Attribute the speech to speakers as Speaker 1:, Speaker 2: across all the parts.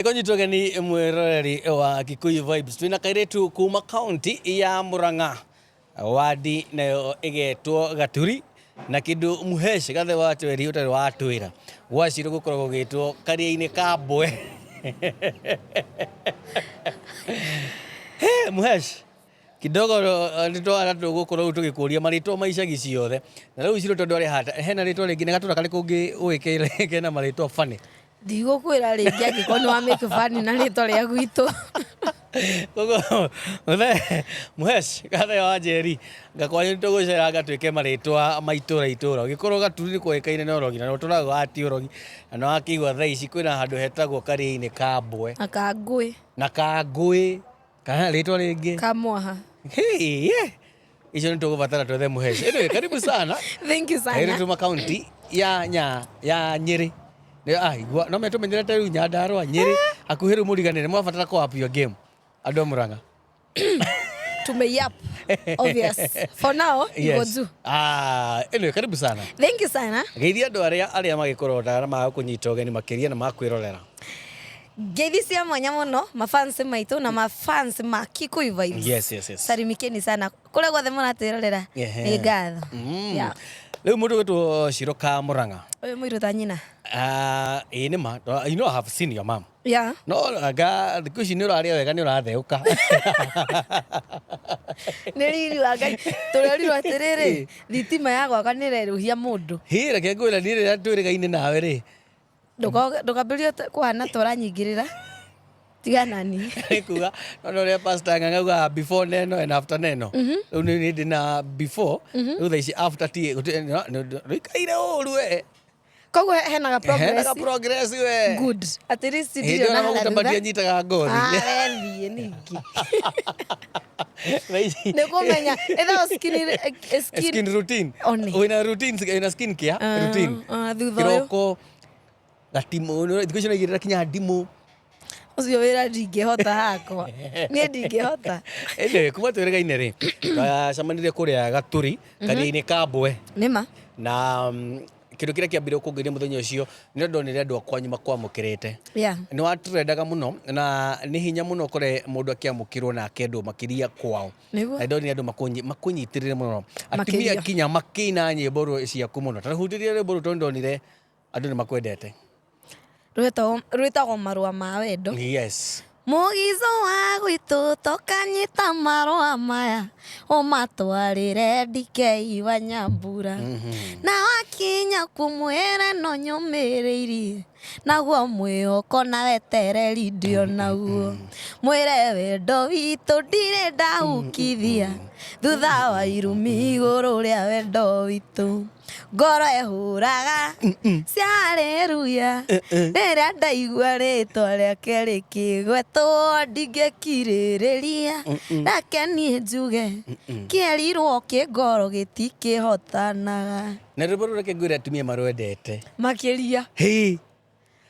Speaker 1: Kũnyitwo geni mwĩroreri wa Kikuyu Vibes twĩna kairĩtu kuma kaunti ya Murang'a wadi nayo ĩgetwo Gaturi na kĩndũ Muhesh gathe wa tweri ũtarĩ watwĩra gwacirwo gũkoragwo gũgĩtwo karia-inĩ ka mbwe. Hey, Muhesh kidogo nĩ twara tũgũkorwo rĩu tũgĩkũria marĩtwa ma icagi ciothe na rĩu Ciro tondũ arĩ haha hena rĩtwa rĩngĩ nĩ gatũra karĩkũ ũngĩ ũĩ kena marĩtwa funny?
Speaker 2: Ndigũkwĩra rĩngĩ angĩkorwo nĩ wa make fun na rĩtwa rĩa gwitũ.
Speaker 1: Koguo Mũhesh Gathe wa Njeri ngakwanyu nĩ tũgũceranga twĩke marĩtwa ma itũra itũra ũgĩkorwo Gaturi nĩ kũĩkaine na ũrogi na nĩ ũtũraga ti ũrogi na nĩ wakĩigua thaa ici kwĩna handũ hetagwo Karia-inĩ ka Mbwe.
Speaker 2: Na Kangũĩ.
Speaker 1: Na Kangũĩ. Kana rĩtwa rĩngĩ.
Speaker 2: Kamwaha.
Speaker 1: Hey, yeah. Icio nĩ tũgũbatara twethe Mũhesh. Anyway, karibu sana.
Speaker 2: Thank you sana.
Speaker 1: Kairĩtu tuma kaunti ya nya ya Nyĩrĩ. Nĩ ah igua no metũmenyerete rĩu Nyandarũa Nyĩrĩ hakuhĩ rĩu mũriganĩre mwabatara kũ up your game. Andũ a Murang'a.
Speaker 2: Tumeyap. Obvious. For now, iko juu.
Speaker 1: Ah, anyway, karibu sana.
Speaker 2: Thank you sana.
Speaker 1: Geithia andũ arĩa arĩa magĩkũrondaga na magũkũnyita ũgeni makĩria na makwĩrorera.
Speaker 2: Ngeithi cia mwanya mũno mafans maitũ na mafans ma Kikuyu Vibes.
Speaker 1: Yes.
Speaker 2: Salimikeni sana kũrĩa guothe mũratwĩrorera. Nĩ ngatho. Yeah.
Speaker 1: Rĩu mũndũ gwĩtwo Shiro ka Murang'a.
Speaker 2: Ũyũ mũirũ ta nyina.
Speaker 1: Ah, ĩĩ nĩ ma. You know I have seen your mom.
Speaker 2: Yeah.
Speaker 1: No anga thikũ ici nĩ ũrarĩa wega nĩ ũratheũka.
Speaker 2: Nĩ riri wa Ngai. Tũrerirwo atĩrĩrĩ, thitima ya gwaka nĩ ĩrerũhia mũndũ.
Speaker 1: Hĩ, reke ngwĩre niĩ rĩrĩa twĩrĩgaine nawe rĩ,
Speaker 2: Ndũkambĩrĩrie kũhana ta ũranyingĩrĩra. Tiga nani.
Speaker 1: Nĩ kuga no ũrĩa Pastor Ng'ang'a augaga before neno and after neno. Rĩu nĩ ndĩ na before, rĩu thaa ici after ti rũikaire ũru we.
Speaker 2: Koguo henaga progress.
Speaker 1: Henaga progress we.
Speaker 2: Good. At least
Speaker 1: Hĩndĩ
Speaker 2: ndirĩ
Speaker 1: ĩyo
Speaker 2: na
Speaker 1: na maguta
Speaker 2: thutha.
Speaker 1: matianyitaga ngothi.
Speaker 2: Ah, we thiĩ ningĩ.
Speaker 1: Thaa ici-
Speaker 2: Nĩ kũmenya ĩthago skin, eh, skin.
Speaker 1: Skin routine.
Speaker 2: One.
Speaker 1: Wĩna routine, wĩna skin care
Speaker 2: Ah,
Speaker 1: routine.
Speaker 2: ah, thutha ũyũ.
Speaker 1: Kĩroko gatimũ, thikũ ici ũraigĩrĩra kinya ndimũ.
Speaker 2: Ũcio wĩra ndingĩhota hakwa. Niĩ ndingĩhota.
Speaker 1: Anyway, kuma twĩrĩgaine rĩ, twacemanirie kũrĩa Gaturi, karia-inĩ ka Mbwe.
Speaker 2: Nĩma.
Speaker 1: Na kĩndũ kĩrĩa kĩambire kũngenia mũthenya ũcio nĩ ndonire andũ a kwanyu makwamũkĩrĩte. Nĩ watrendaga mũno na nĩ hinya mũno ũkore mũndũ akĩamũkĩrwo na akendwo makĩria kwao.
Speaker 2: Nĩguo.
Speaker 1: Na ndonire andũ makũnyitĩrĩire mũno. Atumia
Speaker 2: Makĩria.
Speaker 1: kinya makĩina nyĩmbo ciaku mũno. Ta hutĩria rwĩmbo rũu tondũ ndonire andũ nĩ makwendete.
Speaker 2: Rwĩtagwo marũa ma wendo.
Speaker 1: Yes.
Speaker 2: Mũgico wa gwitũ tokanyita marũa maya ũmatwarĩre DK wa Nyambura. Na wakinya kũmwĩre no nyũmĩrĩirie naguo mwĩhoko na wetereri ndĩ onaguo. Mwĩre wendo witũ ndirĩ ndahukithia thutha wa irumi igũrũ rĩa wendo witũ. Ngoro ĩhũraga cia haleluya rĩrĩa ndaigua rĩtwa rĩake rĩkĩgwetwo ndingĩkirĩrĩria reke niĩ njuge kĩerirwo kĩ ngoro gĩtikĩhotanaga.
Speaker 1: Na rwĩmbo rũrũ reke ngwĩre atumia marwendete.
Speaker 2: Makĩria.
Speaker 1: Hĩ.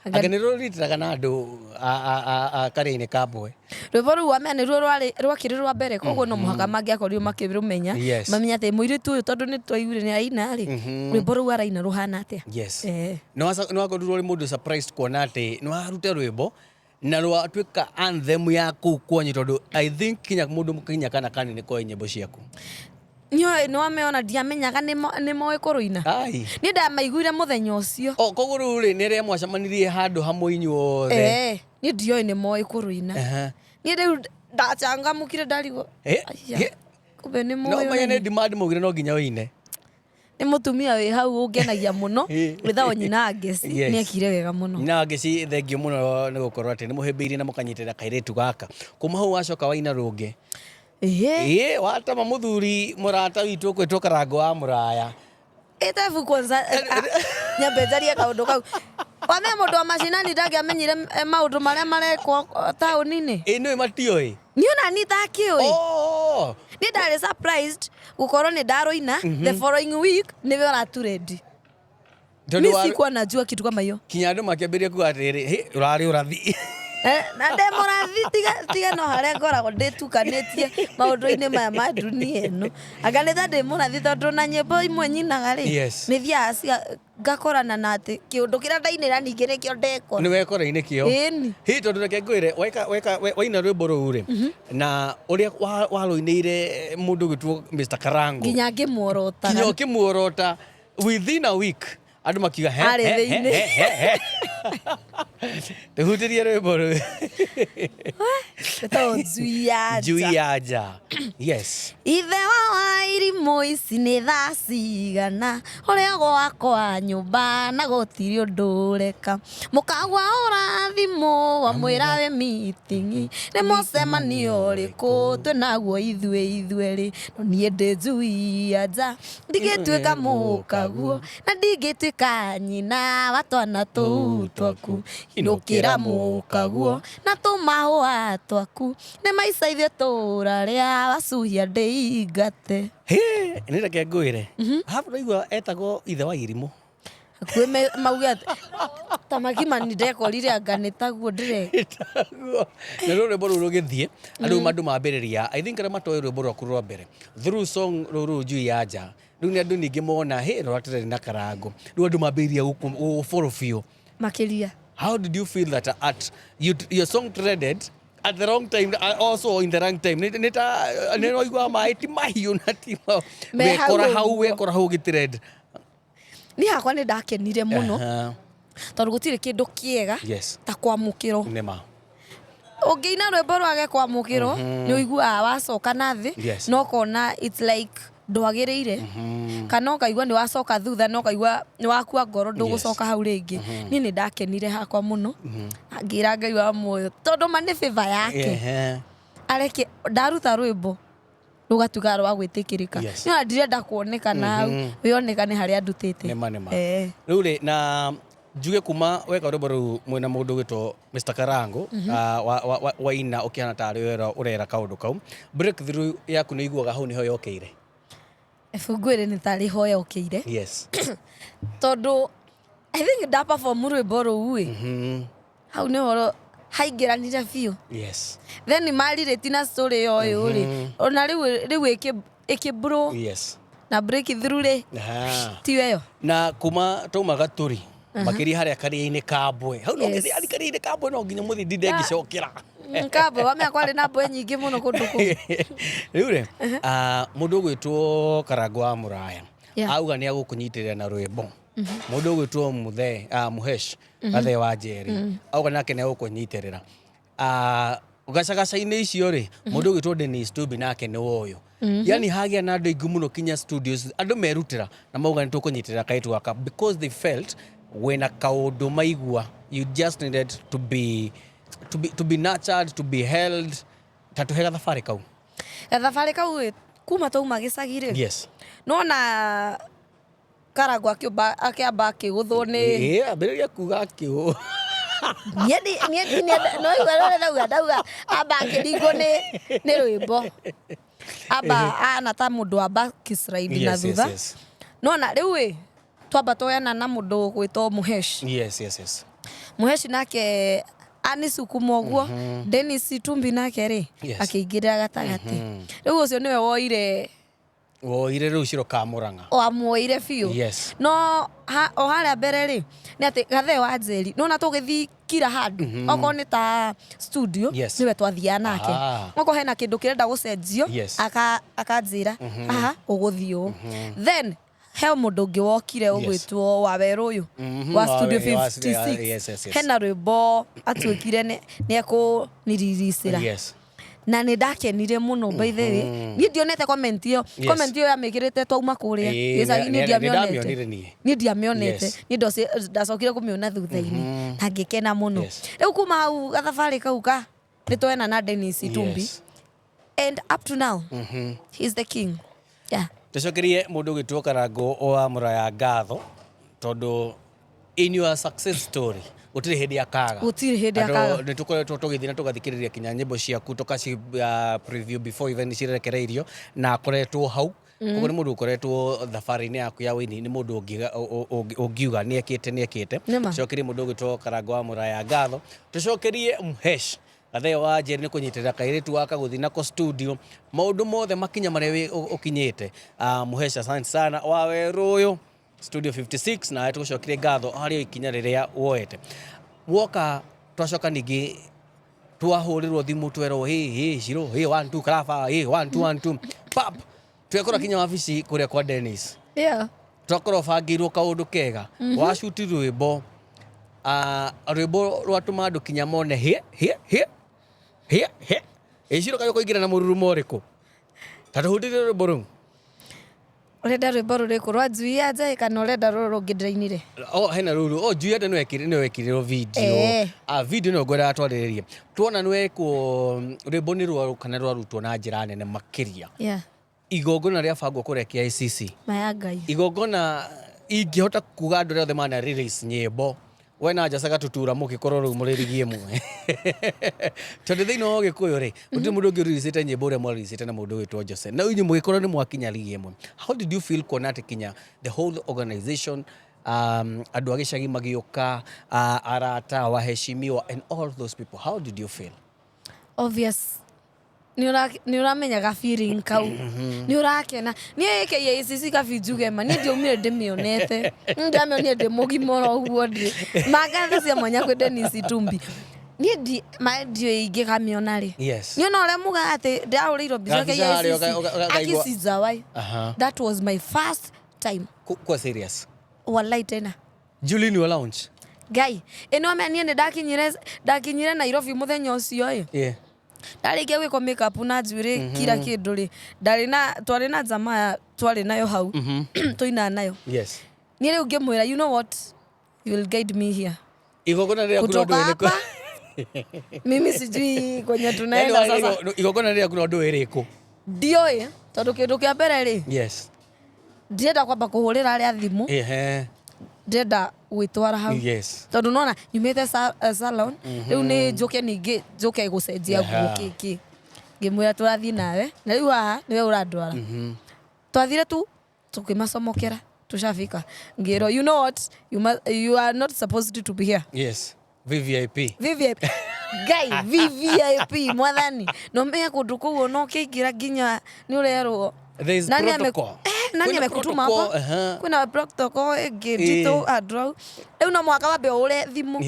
Speaker 1: Anga nĩ rũritiraga na andũ a karia-inĩ ka mbwe.
Speaker 2: Rwĩmbo rũu wamenya nĩruo rwarĩ rwakĩrĩ rwa mbere koguo no mũhaka mangĩakorirwo makĩrũmenya. Mamenye atĩ mũirĩtu ũyũ tondũ nĩ twaiguire nĩ araina rĩ, rwĩmbo rũu araina rũhana atĩa.
Speaker 1: Yes. Nĩ wakorirwo ũrĩ mũndũ surprised kuona atĩ nĩ waruta rwĩmbo na rwatuĩka anthem ya kũu kwanyu tondũ I think kinya mũndũ kinya kana kanene koĩ nyĩmbo ciaku.
Speaker 2: Nĩũĩ nĩwamenya ndiamenyaga nĩ moĩ kũrũina.
Speaker 1: Ai.
Speaker 2: Niĩ ndamaiguire mũthenya ũcio.
Speaker 1: O koguo rĩu rĩ nĩ rĩrĩa mwacemanirie handũ hamwe inyuothe.
Speaker 2: Eh, niĩ ndioĩ nĩ moĩ kũrũina. Niĩ rĩu ndachangamũkire ndarigwo.
Speaker 1: Eh,
Speaker 2: Aya,
Speaker 1: eh.
Speaker 2: kumbe nĩ
Speaker 1: No
Speaker 2: moĩ
Speaker 1: menya
Speaker 2: ona
Speaker 1: nĩ demand maugire no nginya ũine.
Speaker 2: Nĩ mũtumia wĩ hau ũngenagia mũno
Speaker 1: Ĩ.
Speaker 2: wĩtagwo nyina wa Ngeci
Speaker 1: Yes.
Speaker 2: nĩ ekire wega mũno.
Speaker 1: Nyina wa Ngeci thengiũ mũno nĩ gũkorwo atĩ nĩ mũhĩmbĩirie na mũkanyitĩrĩra kairĩtu gaka. Kuma hau wacoka waina rũngĩ.
Speaker 2: Ĩhĩ.
Speaker 1: Ĩĩ watema mũthuri mũrata witũ ũkwĩtwo Karango wa Mũraya.
Speaker 2: Ĩtebu kwanza nyambe njarie kaũndũ kau. Wamenya mũndũ wa macinani ndangĩamenyire maũndũ marĩa marekwo taũni-inĩ.
Speaker 1: Ĩ nĩũĩ matiũĩ?
Speaker 2: Niĩ ona niĩ itakĩũĩ.
Speaker 1: Oh.
Speaker 2: Niĩ ndarĩ surprised gũkorwo nĩ ndarũina the following week nĩwe ũraturendi.
Speaker 1: Tondũ
Speaker 2: Mi
Speaker 1: wa-
Speaker 2: sikuwa najua kitu kama hiyo.
Speaker 1: Kinya andũ makĩambĩrĩria kuga atĩrĩrĩ, "Hĩ, ũrarĩ ũrathi."
Speaker 2: Na ndĩ mũrathi, tiga no harĩa ngoragwo ndĩtukanĩtie maũndũ-inĩ maya ma dunia ĩno. Anga nĩ ta ndĩ mũrathi, tondũ na nyĩmbo imwe nyinaga rĩ, nĩ thiaga ngakorana na atĩ kĩũndũ kĩrĩa ndainĩra ningĩ nĩkĩo ndekora.
Speaker 1: Nĩ wekora-inĩ kĩo.
Speaker 2: Ĩni.
Speaker 1: Hihi tondũ reke ngwĩre, waina rwĩmbo rũu rĩ, na ũrĩa warũinĩire mũndũ ũgĩtwo Mr. Karango,
Speaker 2: nginya ngĩmuorotaga,
Speaker 1: nginya ũkĩmuorota, within a week andũ makiuga he
Speaker 2: Arĩ
Speaker 1: he, he,
Speaker 2: thĩinĩ.
Speaker 1: He, he, he. Tũhutĩrie rwĩmbo rũu.
Speaker 2: Ĩtagwo Njui ya Nja.
Speaker 1: Njui ya Nja, yes.
Speaker 2: Ithe wa wairimũ, ici nĩ thaa cigana? Ũrĩa gwakwa nyũmba na gũtirĩ ũndũ ũreka. Mũkagwa ũrathimũ wamwĩra wĩ meeting. Nĩ mũcemanio ũrĩkũ twĩnaguo ithuĩ ithuerĩ? No niĩ ndĩ njui ya nja, ndingĩtuĩka mũkaguo na ndingĩtuĩka nyina wa twana tũu twaku. Inũkĩra mũkaguo na tũmahũa twaku. Nĩ maica ithuĩ tũrarĩa, wacuhia ndĩingate.
Speaker 1: Hĩ, nĩ reke ngwĩre, habu ndaigua etagwo ithe wa irimũ.
Speaker 2: Hakuhĩ mauge atĩ ta makimani ndekorire, anga nĩ taguo ndĩre.
Speaker 1: Taguo. Na rũrũ rwĩmbo rũu rũgĩthiĩ andũ andũ mambĩrĩria, I think arĩa matoĩ rwĩmbo rwaku rwa mbere through song rũrũ Njui ya Nja, rĩu nĩ andũ ningĩ mona hĩ rũratereri na Karango, rĩu andũ mambĩrĩria gũfollow biũ.
Speaker 2: Makĩria.
Speaker 1: How did you feel that at you, your song trended at the wrong time, also in the wrong time? Nĩ ta nĩ ũraigua maĩ ti mahiũ na ti
Speaker 2: Me hau
Speaker 1: wekora hau
Speaker 2: ũguo.
Speaker 1: Wekora hau ũgĩtrend.
Speaker 2: Niĩ hakwa nĩ ndakenire mũno, tondũ gũtirĩ kĩndũ kĩega ta kwamũkĩrwo.
Speaker 1: Nĩ ma.
Speaker 2: Ũngĩina rwĩmbo rwage kwamũkĩrwo, nĩ ũiguaga wacoka na thĩ, na ũkona it's like ndwagĩrĩire, kana ũkaigua nĩ wacoka thutha, na ũkaigua nĩ wakua ngoro, ndũgũcoka hau rĩngĩ. Niĩ nĩ ndakenire hakwa mũno, na ngĩra Ngai wa muoyo, tondũ ma nĩ favor yake, areke ndaruta rwĩmbo rũgatuĩka rwa gwĩtĩkĩrĩka. Nĩ ona ndirenda kuonekana hau, wĩonekane harĩa ndutĩte.
Speaker 1: Nĩma, nĩma.
Speaker 2: Eh.
Speaker 1: Rĩu rĩ, na njuge kuma weka rwĩmbo rũu mwĩna mũndũ ũgwĩtwo Mr. Karango, waina ũkĩhana tarĩ wera ũrera kaũndũ kau, breakthrough yaku nĩ iguaga hau nĩho yokĩire?
Speaker 2: Ngwĩre nĩ tarĩ ho yokĩire, tondũ I think nda perform rwĩmbo rũu ĩ, hau nĩho haingĩranire biũ. Then marirĩti na story ĩyo ũyũ rĩ, ona rĩu ĩkĩ na break through rĩ, tiyo ĩyo.
Speaker 1: Na kuma tauma Gatũri makĩria harĩa karia-inĩ ka mbwe hau no ngĩthiĩ karia-inĩ ka mbwe no nginya mũthii ndinde ngĩcokera.
Speaker 2: Kambwe wamenya kwarĩ na mbwe nyingĩ mũno kũndũ kũu.
Speaker 1: Rĩu rĩ, mũndũ ũgwĩtwo Karango wa Mũraya auga nĩ agũkũnyitĩrĩra na rwĩmbo. Mũndũ ũgwĩtwo Mũthee, Mũhesh Gathee wa Njeri, auga nake nĩ agũkũnyitĩrĩra. Gacagaca-inĩ icio rĩ, mũndũ ũgwĩtwo Dennis Tubi nake nĩ woyũ. Yani hagĩa na andũ aingĩ mũno, kinya studios andũ merutĩra na mauga nĩ tũkũnyitĩrĩra kairĩtu gaka, because they felt wĩna kaũndũ maigua, you just needed to be nurtured, to be held. Ta tũhe gathabarĩ kau.
Speaker 2: Gathabarĩ kau ĩ, kuma twauma gĩcagi rĩ, nona Karangũ akĩũmba akĩamba akĩgũthwo nĩ
Speaker 1: Ĩĩ, ambĩrĩria kuga akĩũ
Speaker 2: Niĩ no igua rũrĩa ndauga amba akĩringwo nĩ rwĩmbo, amba ahana ta mũndũ wa backslide na thutha. Nona rĩu ĩ, twamba tuoyana na mũndũ ũgwĩtwo Mũhesh. Mũheshi nake anisukuma ũguo, Dennis Itumbi nake rĩ, akĩingĩrĩra gatagatĩ. Rĩu ũcio nĩwe woire
Speaker 1: Woire rĩu ciro ka Mũrang'a.
Speaker 2: Wamuoire biũ. No o harĩa mbere rĩ, nĩ atĩ Gathee wa Njeri, nona tũgĩthiĩ kira handũ, okorwo nĩ ta studio, nĩwe twathiaga nake. Okorwo hena kĩndũ kĩrenda gũcenjio, akanjĩra haha ũgũthiĩ ũũ. Then he mũndũ ũngĩ wokire ũgwĩtwo Wawerũ ũyũ wa Studio 56. Hena rwĩmbo atuĩkire nĩ ekũniririsĩra, na nĩ ndakenire mũno. By the way, niĩ ndionete comment ĩyo. Comment ĩyo yamĩkĩrĩte twauma kũrĩa gĩcagi, niĩ ndiamĩonete.
Speaker 1: Ndamĩonire niĩ.
Speaker 2: Niĩ ndiamĩonete. Niĩ ndacokire kũmĩona thutha-inĩ na ngĩkena mũno. Rĩu kuma hau gathabarĩ kau ka nĩ twena na Dennis Itumbi, and up to now he's the king, yeah.
Speaker 1: Tũcokerie mũndũ ũgĩtwo Karango wa Mũraya ngatho, tondũ in your success story gũtirĩ hĩndĩ akaga.
Speaker 2: Gũtirĩ hĩndĩ
Speaker 1: Andũ
Speaker 2: akaga.
Speaker 1: Nĩ tũkoretwo tũgĩthiĩ na tũgathikĩrĩria kinya nyĩmbo ciaku, tũkaci preview before even cirekereirio, na akoretwo hau. Koguo nĩ mũndũ ũkoretwo thabarĩ-inĩ yaku ya wĩini, nĩ mũndũ ũngiuga nĩ ekĩte, nĩ ekĩte.
Speaker 2: Nĩma.
Speaker 1: Cokerie mũndũ ũgwĩtwo Karango wa Mũraya ngatho. Tũcokerie Mhesh Gatheo wa Njeri nĩ kũnyitĩrĩra kairĩtu gaka gũthiĩ nako studio, maũndũ mothe makinya marĩa ũkinyĩte. Mhesh, asante sana wa werũ ũyũ Studio 56, nawe tũgũcokerie ngatho harĩ o ikinya rĩrĩa woete. Woka twacoka ningĩ twahũrĩrwo thimũ twerwo, "Hey, hey, Shiro, hey, one two karaba, hey, one two, one two, pap." Twekora kinya wabici kũrĩa kwa Dennis. Twakorwo bangĩirwo kaũndũ kega. Wacuti rwĩmbo. Rwĩmbo rwatũma andũ kinya mone hĩ, hĩ, hĩ, hĩ, hĩ. Ĩ Shiro, kaĩ ũkũingĩra na mũrurumo ũrĩkũ? Ta tũhutĩrie rwĩmbo rũu.
Speaker 2: Ũrenda rwĩmbo rũrĩkũ, rwa Njui ya Njaĩ kana ũrenda rũrũ rũngĩ ndĩrainire?
Speaker 1: Oh, hena rũrũ. Oh, Njui ya Njaĩ nĩwekĩrirwo video. Video nĩyo ngwendaga twarĩrĩrie. Tuona nĩwekwo rwĩmbo nĩ rwa kana rwarutwo na njĩra nene makĩria. Igongona rĩabangwo kũrĩa KICC.
Speaker 2: Maya Ngai.
Speaker 1: Igongona ingĩhota kuga andũ arĩa othe mana release nyĩmbo, we na Jose Gatutura mũgĩkorwo rĩu mũrĩ rigi ĩmwe, tondũ thĩinĩ wa Ũgĩkũyũ rĩ, gũtirĩ mũndũ ũngĩ ũreleasĩte nyĩmbo ũrĩa mwareleasĩte na mũndũ wĩtwo Jose, na inyuĩ mũgĩkorwo nĩ mwakinya rigi ĩmwe. How did you feel kuona atĩ kinya the whole organization, andũ a gĩcagi magĩũka, arata, waheshimiwa and all those people, how did you feel?
Speaker 2: Obvious nĩ ũramenya ga feeling kau, nĩ ũrakena. Niĩ KICC kabi njuge ma niĩ ndiaumire ndĩmĩonete, ndamĩonire ndĩ mũgima oro ũguo, ndĩ mangatho cia mwanya kwĩ Dennis Itumbi. Niĩ ndi ma ndiũĩ ingĩkamĩona rĩ. Niĩ ona ũrĩa mugaga atĩ ndahũrĩirwo mbica
Speaker 1: Gabica harĩa
Speaker 2: KICC,
Speaker 1: ũkaigua-
Speaker 2: aki sijawai. That was my first time.
Speaker 1: Kwa serious?
Speaker 2: Wallahi tena.
Speaker 1: Julie, ni lounge.
Speaker 2: Ngai ĩno me niĩ nĩ ndakinyire Nairobi mũthenya ũcio ĩ. Ndarĩkia gwĩkwo makeup na njuĩrĩ kila kĩndũ rĩ, ndarĩ na twarĩ na jamaa twarĩ nayo hau tũinaga nayo. Niĩ rĩu ngĩmwĩra, "You know what, you will guide me here."
Speaker 1: Igongona rĩrĩa
Speaker 2: Kutoka hapa mimi sijui kwenye tunaenda sasa.
Speaker 1: Igongona rĩrĩa kuna ũndũ ĩrĩkũ?
Speaker 2: Ndiũĩ, tondũ kĩndũ kĩa mbere rĩ, ndĩrenda kwamba kũhũrĩra arĩa thimũ. Ndĩrenda gwĩtwara hau tondũ nona nyumĩte salon rĩu nĩ njũke ningĩ njũke gũcenjia nguo. Kĩkĩ ngĩmwĩra tũrathiĩ nawe na rĩu haha nĩwe ũrandwara. Twathire tu tukimacomokera, tushafika, ngĩrwo, "You know what, you are not supposed to be here."
Speaker 1: Yes, VVIP.
Speaker 2: VVIP, Ngai, VVIP, mwathani no menye kũndũ kũu ona ũkĩingĩra nginya nĩ ũrerwo
Speaker 1: There is
Speaker 2: Nani
Speaker 1: protocol.
Speaker 2: Nani
Speaker 1: Kwĩna
Speaker 2: amekutuma
Speaker 1: protocol,
Speaker 2: hapa? Kwĩna protocol ĩngĩ nditũ andũ au. Rĩu no mũhaka wambe ũhũre thimũ.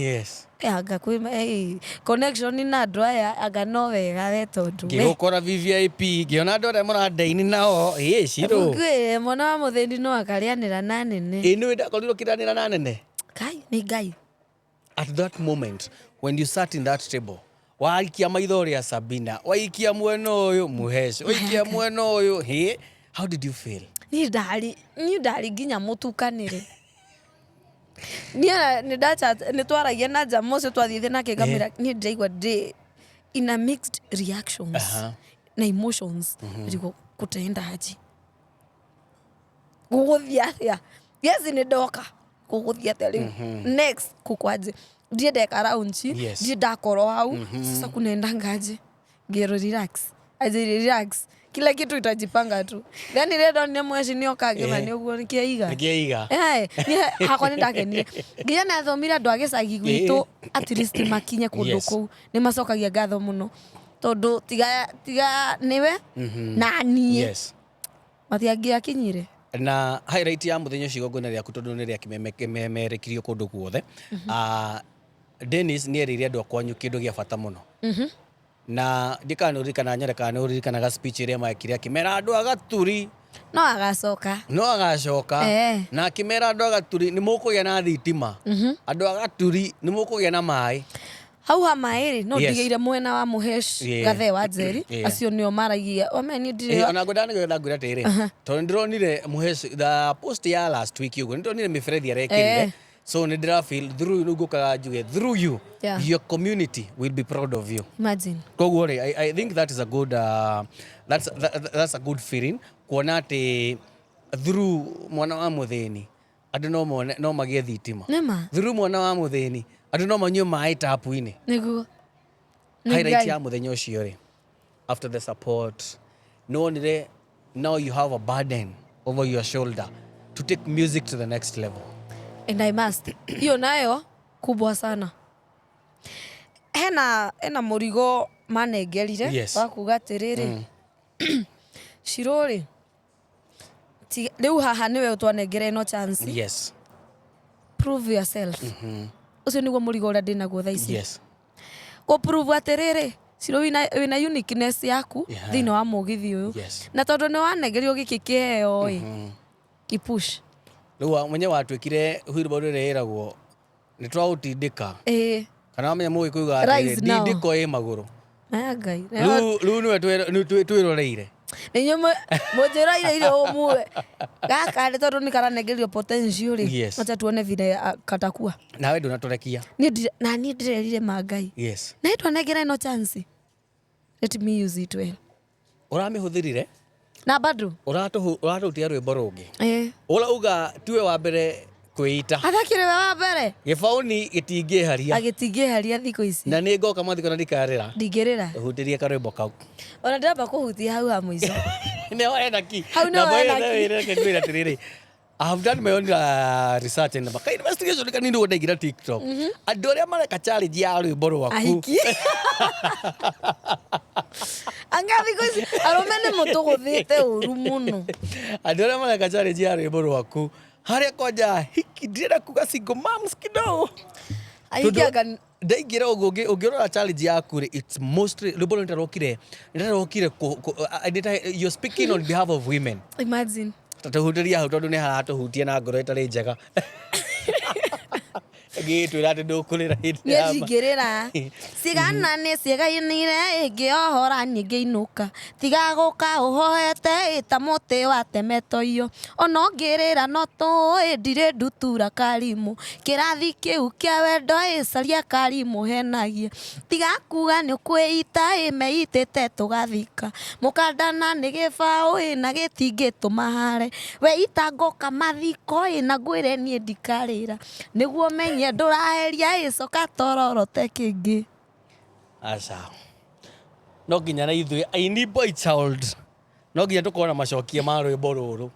Speaker 2: Anga kwĩ connection na andũ aya, anga no wega we tondũ we
Speaker 1: Ngĩgũkora VVIP, ngĩona andũ arĩa mũrandaini nao ĩ Shiro.
Speaker 2: Ngwĩre mwana wa mũthĩni no akarĩanĩra na nene.
Speaker 1: Ĩ nĩwe ndakorirwo kĩranĩra na nene.
Speaker 2: Ngai nĩ Ngai.
Speaker 1: At that moment when you sat in that table, waikia maitho ũrĩa Sabina, waikia mwena ũyũ Muhesh, waikia mwena ũyũ hĩ, how did you feel?
Speaker 2: Niĩ ndarĩ nginya mũtukanĩre. Niĩ ona nĩ twaragia na jama ũcio twathiĩte nake, ngamwĩra niĩ ndĩraigua ndĩ in a mixed reactions na emotions. Ndirigwo kũtenda aje, gũgũthiĩ atĩa. Yes, nĩ ndoka, gũgũthiĩ atĩa rĩu next, kũkwaje, ndirĩ ndeka launch, ndirĩ ndakorwo hau. Sasa kunaendangaje? Ngĩrwo relax, anjĩire relax, kila kitu itajipanga tu. Then rĩrĩa ndonire mweci nĩoka, ngĩma nĩ ũguo nĩkĩaiga.
Speaker 1: Nĩkĩaiga.
Speaker 2: Niĩ hakwa nĩ ndakenire nginya nathomire andũ a gĩcagi gwitũ, at least makinye kũndũ kũu nĩ macokagia ngatho mũno, tondũ tiga nĩwe na niĩ matiangĩakinyire.
Speaker 1: Na highlight ya mũthenya ũcio, igongona rĩaku, tondũ nĩ rĩakĩmemerekirio kũndũ guothe, Dennis nĩ erĩire andũ a kwanyu kĩndũ gĩa bata mũno, na ndikana nĩ ũririkanaga Nyore kana nĩ ũririkanaga speech ĩrĩa mekire akĩmera andũ a Gaturi
Speaker 2: No agacoka.
Speaker 1: No agacoka. Na akĩmera andũ a Gaturi nĩ mũkũgĩa na thitima, andũ a Gaturi nĩ mũkũgĩa na maĩ.
Speaker 2: Hau ha maĩ rĩ, no ndigĩire mwena wa Mũhesh Gathee wa Njeri. Acio nĩo maragia ome niĩ ndirĩ.
Speaker 1: Ona ngwendaga nĩgetha ngwĩre atĩrĩrĩ, tondũ nĩ ndĩronire Mũhesh the post ya last week ũguo, nĩ ndĩronire mĩberethi arekĩrire. So nĩ ndĩra feel through you, rĩu ngũkaga njuge through you your community will be proud of you.
Speaker 2: Imagine.
Speaker 1: Koguo rĩ, I think that is a good that's a good feeling kuona atĩ through mwana wa mũthĩni andũ no mone, no magĩe thitima.
Speaker 2: Nĩma.
Speaker 1: Through mwana wa mũthĩni andũ no manyue maĩ tapu-inĩ.
Speaker 2: Nĩguo. Nĩ
Speaker 1: Highlight
Speaker 2: Ngai.
Speaker 1: ya mũthenya ũcio rĩ, after the support, nĩ wonire Now you have a burden over your shoulder to take music to the next level.
Speaker 2: And I must. Hiyo nayo kubwa sana. Hena mũrigo manengerire wa kuga atĩrĩrĩ, Shiro rĩ, rĩu haha nĩwe twanengere ĩno chance. Prove yourself. Ũcio nĩguo mũrigo ũrĩa ndĩnaguo thaa ici. Kũ prove atĩrĩrĩ, Shiro wĩna uniqueness yaku thĩinĩ wa mũgithi ũyũ. Na tondũ nĩ wanengerio gĩkĩ kĩheo ĩ, ipush.
Speaker 1: Rĩu mwenye watuĩkire wheelbarrow ĩrĩa ĩragwo nĩ twaũtindĩka. Kana wamenya mũgĩkũyũ ugaga atĩrĩrĩ,
Speaker 2: Rise now.
Speaker 1: ndindĩko ĩ magũrũ.
Speaker 2: Aya Ngai.
Speaker 1: Rĩu nĩwe twĩroreire.
Speaker 2: Nĩ inyuĩ mũnjĩroire irio ũmũe. Gaka nĩ tondũ nĩ karanengerio potential rĩ. Wacha tuone vile katakua.
Speaker 1: Nawe ndũnatũrekia.
Speaker 2: Niĩ na niĩ ndĩrerire ma Ngai. Na niĩ twanengera ĩno chance. Let me use it well.
Speaker 1: Ũramĩhũthĩrire?
Speaker 2: Na bado.
Speaker 1: Ũratũhutia rwĩmbo rũngĩ. Ũrauga tiwe wa mbere kwĩita.
Speaker 2: Athakire we wa mbere.
Speaker 1: Gĩbaũni gĩtingĩharia.
Speaker 2: Agĩtingĩharia thikũ ici.
Speaker 1: Na nĩ ngoka mathiko na ndikarĩra.
Speaker 2: Ndingĩrĩra.
Speaker 1: Hutĩrie karwĩmbo kau.
Speaker 2: Ona ndĩramba kũhutia hau ha mũico.
Speaker 1: Nĩho hena ki.
Speaker 2: Hau nĩho
Speaker 1: Na
Speaker 2: hena
Speaker 1: boy,
Speaker 2: ki.
Speaker 1: reke ngwĩre atĩrĩrĩ. I have done my own research and ka investigation kanini ũguo ndaingĩra TikTok. Andũ arĩa mareka challenge ya rwĩmbo rwaku.
Speaker 2: Ahiki. Anga thikũ ici arũme nĩ mũtũgũthĩte ũru mũno.
Speaker 1: Andũ arĩa mareka challenge ya rwĩmbo rwaku harĩa kwanja hiki ndĩrenda kuga single moms kidogo.
Speaker 2: Ahiki
Speaker 1: Tondũ
Speaker 2: anga
Speaker 1: ndaingĩra ũguo ũngĩrora challenge yaku rĩ, it's mostly rwĩmbo rũu nĩtarokire you're speaking on behalf of women.
Speaker 2: Imagine.
Speaker 1: Tũhutĩrie hau tondũ nĩ haratũhutia na ngoro ĩtarĩ njega. Ĩngĩgĩtwĩra atĩ ndũkũrĩra hĩndĩ
Speaker 2: Niĩ
Speaker 1: ya ma.
Speaker 2: ndingĩrĩra. Cigana nĩ ciĩgainire ĩngĩohora niĩ ngĩinũka. Tiga gũka ũhoete ĩ ta mũtĩ watemetwo iyo. Ona ũngĩrĩra no tũĩ ndirĩ ndutura karimũ. Kĩrathi kĩu kĩa wendo ĩ caria karimũ henagie. Tiga kuga nĩ ũkwĩita ĩ meitĩte tũgathika. Mũkandana nĩ gĩbaũ ĩ na gĩtingĩtũma hare. Weita ngoka mathiko ĩ na ngwĩre niĩ ndikarĩra. Nĩguo menye ndũraheria ĩ coka tororote kĩngĩ.
Speaker 1: Aca. No nginya na ithuĩ aini boy child. No nginya tũkorwo na macokia ma rwĩmbo rũrũ.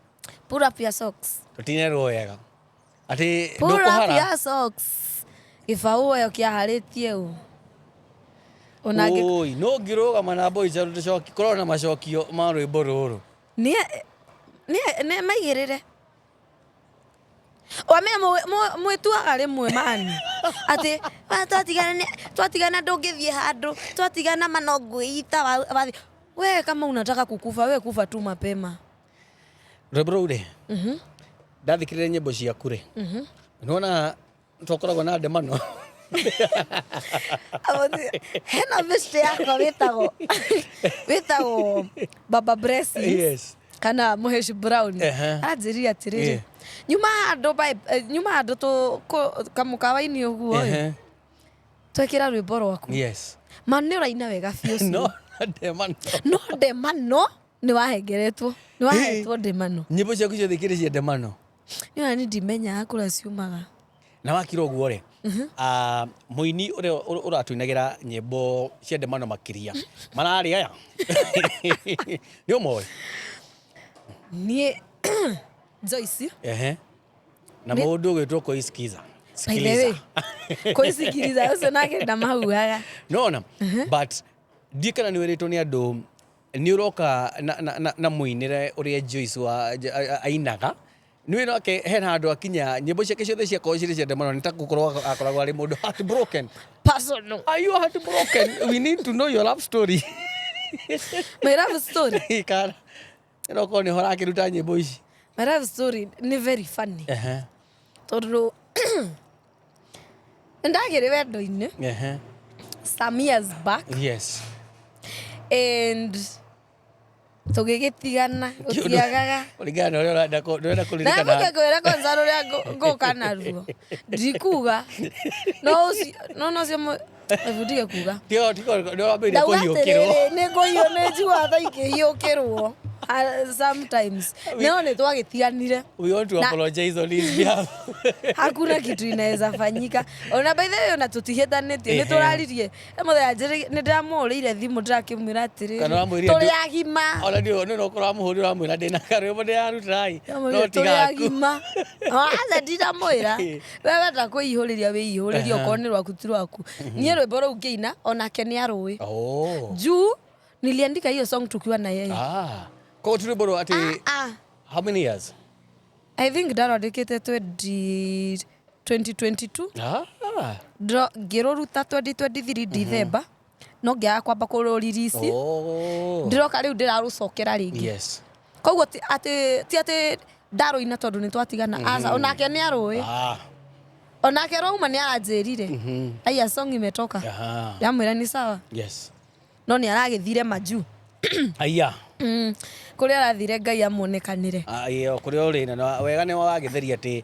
Speaker 2: Pull up your socks.
Speaker 1: Tũtinerwo wega. Atĩ
Speaker 2: Pull up
Speaker 1: ndũkũhara.
Speaker 2: your socks. Gĩbaũ ĩyo kĩaharĩtie ũ. Ona
Speaker 1: Oi, no ngĩrũgama na boy child tũcokie, korwo na macokio ma rwĩmbo rũrũ.
Speaker 2: Nĩ maigĩrĩre. Wamenya mwĩtuaga rĩmwe mani. Atĩ, twatigana ndũngĩthiĩ handũ, twatigana ma no ngwĩita wathi. We kama unataka kukufa, we kufa tu mapema.
Speaker 1: Rwĩmbo rũu rĩ, ndathikĩrĩria nyĩmbo ciaku rĩ, nĩwona twakoragwo na ndemano.
Speaker 2: Hena beshte yakwa wĩtagwo Baba Blessings. Kana Mũheci Brown. Anjĩrire atĩrĩrĩ, nyuma handũ nyuma handũ kamũkawa-inĩ ũguo ĩ, twekĩra rwĩmbo rwaku. Ma nĩ ũraina wega biũ cio.
Speaker 1: No ndemano.
Speaker 2: No ndemano nĩ wahengeretwo. Nĩ wahetwo ndemano.
Speaker 1: Nyĩmbo ciaku ciothe ikĩrĩ cia ndemano.
Speaker 2: Niĩ ona niĩ ndimenyaga kũrĩa ciumaga.
Speaker 1: Na wakira ũguo rĩ, mũini ũrĩa ũratũinagĩra nyĩmbo cia ndemano makĩria, mararĩ aya? Nĩ ũmoĩ?
Speaker 2: Niĩ Joyce.
Speaker 1: Na mũndũ ũgwĩtwo Koisikiza.
Speaker 2: By the way, Koisikiliza ũcio nake ndamahuhaga.
Speaker 1: Nona, but ndiĩ kana nĩ wĩrĩtwo nĩ andũ nĩ ũroka na mũinĩre ũrĩa Joyce wa ainaga. Nĩ wĩra wake hena handũ akinya nyĩmbo ciake ciothe ciakorwo cirĩ cia ndemano nĩ ta gũkorwo akoragwo arĩ mũndũ heartbroken.
Speaker 2: Personal.
Speaker 1: Are you heartbroken? We need to know your love story.
Speaker 2: My love story.
Speaker 1: Kana no korwo nĩho ũrakĩruta nyĩmbo ici.
Speaker 2: My love story nĩ very funny. Tondũ nĩndagĩrĩ wendo-inĩ. Some years back. And tũgĩgĩtigana, gũtiagaga.
Speaker 1: Kũringana na ũrĩa ũrenda ndũrenda kũririkana.
Speaker 2: Na ngũke kwĩra kwanza rũrĩa ngũka naruo. Ndikuga. No ũcio, no, no ũcio ebu ndige kuga.
Speaker 1: Tiga, tiga, nĩ wambĩrĩria
Speaker 2: Ndauga
Speaker 1: kũhiũkĩrwo.
Speaker 2: atĩrĩrĩ, nĩ ngũhiũ, nĩ njiguaga ta ingĩhiũkĩrwo. Sometimes no nĩ twagĩtiganire.
Speaker 1: We want to apologize on his behalf.
Speaker 2: Hakuna kitu inaweza fanyika. Ona by the way, ona tũtihĩtanĩtie, nĩ tũraririe mũthenya nĩ ndĩramũhũrĩire thimũ, ndĩrakĩmwĩra atĩrĩrĩ,
Speaker 1: Kana ũramwĩrire
Speaker 2: tũrĩ agima.
Speaker 1: Ona nĩ no ũkorwo wamũhũrire ũramwĩra ndĩna karwĩmbo ndĩraruta ĩ no
Speaker 2: Ndamwĩrire, tũrĩ
Speaker 1: tigaku.
Speaker 2: agima. Aca, ndinamwĩra, we wenda kwĩihũrĩria, wĩihũrĩrie, okorwo nĩ rwaku ti rwaku. Niĩ rwĩmbo rũu ngĩina onake nĩ arũĩ juu niliandika hiyo song tukiwa na yeye.
Speaker 1: Ah. Koguo ti rwĩmbo rwa atĩ
Speaker 2: Ah,
Speaker 1: how many years?
Speaker 2: I think ndarwandĩkĩte 20 2022. Ngĩrũruta 2023 December, no ngĩaga kwamba kũrũririci. Ndĩroka rĩu ndĩrarũcokera rĩngĩ. Koguo ti atĩ ti atĩ ndarũina tondũ nĩ twatigana, aca, onake nĩ arũĩ. Onake rauma nĩ aranjĩrire, "Aya, song imetoka." Ndamwĩra ni sawa. No nĩ aragĩthire majuu.
Speaker 1: Aya.
Speaker 2: Kũrĩa arathire, Ngai amuonekanĩre.
Speaker 1: Ah, iyo kũrĩa ũrĩ na wega nĩ wagĩtheria atĩ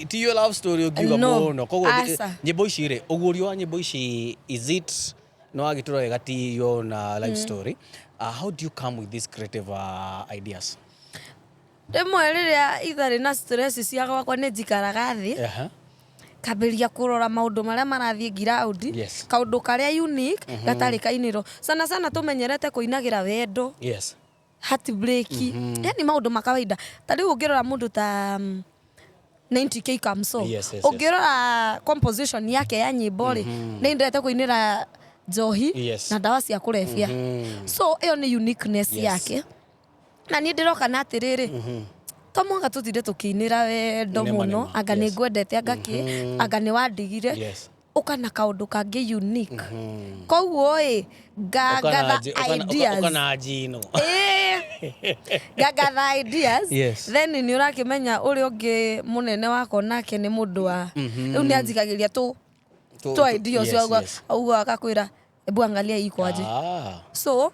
Speaker 1: ti your love story ũngiuga
Speaker 2: No,
Speaker 1: mũno. Koguo
Speaker 2: aca.
Speaker 1: Nyĩmbo ici rĩ, ũguũrio wa nyĩmbo ici, is it nĩ wagĩtũra wega ti your own life story? How do you come with these creative ideas?
Speaker 2: Rĩmwe rĩrĩa itharĩ na stress cia gwakwa, nĩ njikaraga thĩ, kambĩrĩria kũrora maũndũ marĩa marathiĩ ngiraundi, kaũndũ karĩa unique gatarĩ kainĩrwo. Sana sana tũmenyerete kũinagĩra wendo, heartbreak, yani maũndũ ma kawaida. Ta rĩu ũngĩrora mũndũ ta 90K Kamso, ũngĩrora composition yake ya nyĩmbo rĩ, nĩ endete kũinĩra njohi na ndawa cia kũrebia. So ĩyo nĩ uniqueness yake. Na niĩ ndĩroka na atĩrĩrĩ, to mũhaka tũtinde tũkĩinĩra wendo
Speaker 1: Nĩma,
Speaker 2: mũno,
Speaker 1: nĩma.
Speaker 2: anga nĩ ngwendete, anga kĩ, anga nĩ wandigire. Ũka na kaũndũ kangĩ unique. Koguo ĩ ngagatha ideas.
Speaker 1: Ũka na njino.
Speaker 2: Ĩĩ. Ngagatha ideas. Then nĩ ũrakĩmenya ũrĩa ũngĩ mũnene wakwa nake nĩ mũndũ wa rĩu nĩ anjikagĩria tũ tũ idea ũcio, ũguo agakwĩra, "Hebu angalia hii iko aje." So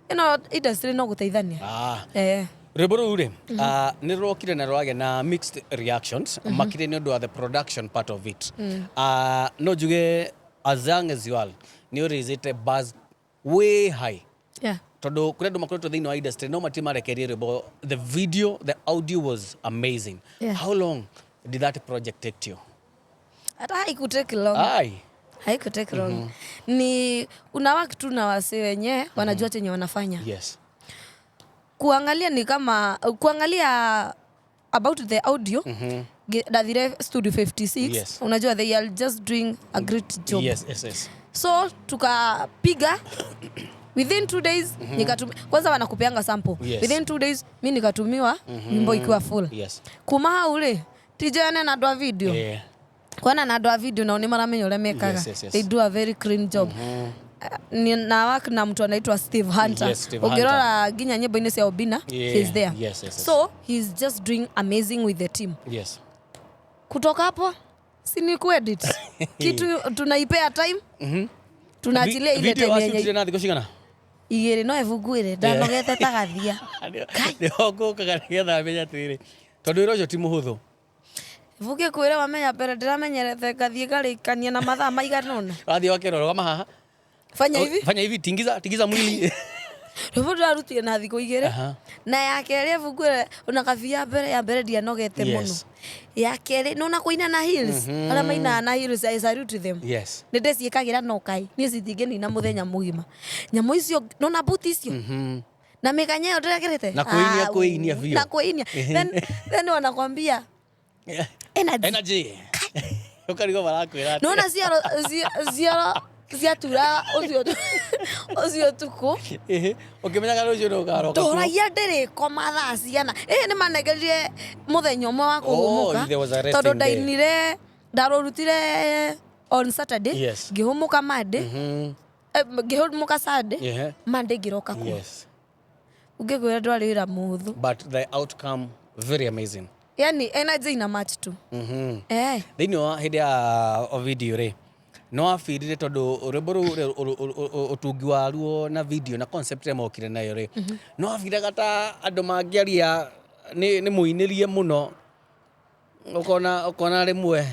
Speaker 2: ĩno industry no gũteithania. Eh.
Speaker 1: Rwĩmbo rũu rĩ, nĩ rwokire na rwagĩa na mixed reactions, makĩria nĩ ũndũ wa the production part of it. No njuge as young as you are, nĩ ũraisĩte buzz way high, tondũ kũrĩ andũ makoretwo thĩinĩ wa industry no matirĩ marekerie rwĩmbo. The video, the audio was amazing. How long did that project take you?
Speaker 2: Hata haikutake long.
Speaker 1: Ai.
Speaker 2: Haikutake long. Ni unawak tu na wasee wenyewe wanajua chenye wanafanya. Kuangalia ni kama kuangalia about the audio, ndathire Studio 56. Unajua they are just doing a great job. So tukapiga within 2 days, kwanza wanakupeanga sample. Within 2 days mi nikatumiwa wimbo ikiwa full. Kuma hau rĩ, tijane na andũ a video, kwana na andũ a video nao nĩ maramenya ũrĩa mekaga. They do a very clean job. Na work na mtu anaitwa Steve Hunter.
Speaker 1: Yes, Steve Hunter.
Speaker 2: Ũngĩrora nginya nyĩmbo-inĩ cia Obina, he's there. So he's just doing amazing with the team. Kutoka hapo si ni kuedit kitu, tunaipea time, tunaachilia ile
Speaker 1: Video
Speaker 2: time
Speaker 1: wacirutire
Speaker 2: yenye
Speaker 1: na thikũ cigana?
Speaker 2: 2 no ĩbunguĩre ndanogete ta gathia.
Speaker 1: Nĩho ngũkaga nĩgetha menye atĩrĩrĩ, tondũ wĩra ũcio ti mũhũthũ.
Speaker 2: Ibuku kwĩra wamenya mbere ndĩramenyerete ngathiĩ ngarĩkania na mathaa maigana ũna.
Speaker 1: Wathiĩ wakĩrora rũgama haha.
Speaker 2: Fanya hivi.
Speaker 1: Fanya hivi, tingiza tingiza mwili.
Speaker 2: Rwĩmbo ndĩrarutire na thikũ 2. Na ya kerĩ ĩbunguĩre ona kabi ya mbere, ya mbere ndianogete mũno. Ya kerĩ nona kũina na heels, arĩa mainaga na heels, I salute them. Nĩ ndĩciĩkagĩra, no kai niĩ citingĩnina mũthenya mũgima nyamũ icio, nona buti icio na mĩkanya ĩyo ndĩrekĩrĩte.
Speaker 1: Na kwĩinia,
Speaker 2: Ah,
Speaker 1: kwĩinia biũ.
Speaker 2: na kwĩinia, then wanakwambia energy.
Speaker 1: Energy, ũkarigwo marakwĩra atĩa.
Speaker 2: Nona cioro cioro ciatura ũcio ũcio tukũ.
Speaker 1: Ĩhĩ, ũkĩmenyaga rũciũ nĩ ũkaroka kuo.
Speaker 2: Ndoragia ndĩrĩkoma thaa cigana. Ĩ nĩ manengerire mũthenya ũmwe wa kũhũmũka,
Speaker 1: There was a resting
Speaker 2: tondũ
Speaker 1: day.
Speaker 2: Ndainire, ndarũrutire on Saturday, ngĩhũmũka Monday, ngĩhũmũka Sunday, Monday ngĩroka kuo. Ũngĩkwĩra ndwarĩ wĩra mũhũthũ.
Speaker 1: But the outcome, very amazing.
Speaker 2: Yani energy ina match tu. Eh.
Speaker 1: Thĩinĩ wa hĩndĩ ya o video rĩ, nĩ wabirire tondũ rwĩmbo rũu rĩ, ũtungi waruo na video na concept ĩrĩa mokire nayo rĩ, nĩ wabiraga ta andũ mangĩaria nĩ mũinĩrie mũno, ũkona rĩmwe.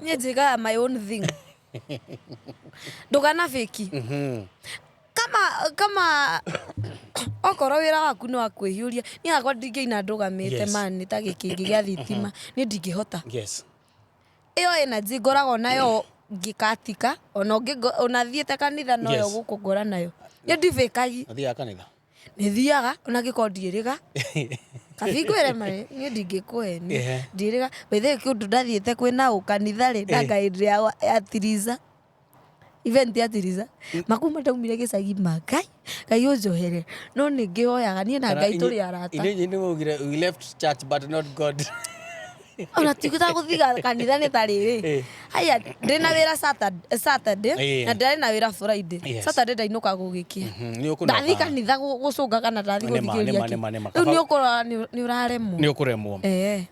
Speaker 2: Niĩ njĩkaga my own thing, ndũkana fake. Kama kama Okorwo wĩra waku nĩ wa kwĩhiũria, niĩ hakwa ndingĩina ndũgamĩte man ta gĩkĩngĩ gĩa thitima, niĩ ndingĩhota. Ĩyo energy ngoragwo nayo ngĩkatika, ona ona thiĩte kanitha noyo gũkũ ngora nayo. Niĩ ndibĩkagi.
Speaker 1: Ũthiaga kanitha?
Speaker 2: Nĩ thiaga ona angĩkorwo ndiĩrĩga. Kabi ngwĩre ma niĩ ndingĩkũhenia. Ndiĩrĩga. By the way kũndũ ndathiĩte kwĩna ũ kanitha rĩ, ndanga hĩndĩ ya Tiriza. Event ya Tiriza. Makuma ndaumire gĩcagi ma Ngai, Ngai ũnjohere. No nĩ ngĩhoyaga niĩ na Ngai tũrĩ arata.
Speaker 1: Inyuĩ nĩ mwaugire we left church but not God.
Speaker 2: Ona ti gũthiga kanitha nĩ ta rĩrĩ. Haya ndĩna wĩra Saturday na ndĩrarĩ na wĩra Friday. Saturday ndainũka gũgĩkĩa.
Speaker 1: Nĩ ũkũnoga.
Speaker 2: Ndathiĩ kanitha gũcũnga kana ndathiĩ
Speaker 1: Nĩma,
Speaker 2: gũthikĩrĩria
Speaker 1: nĩma,
Speaker 2: kĩ.
Speaker 1: nĩma, nĩma.
Speaker 2: Rĩu nĩ ũkũrora nĩ ũraremwo.
Speaker 1: Nĩ ũkũremwo.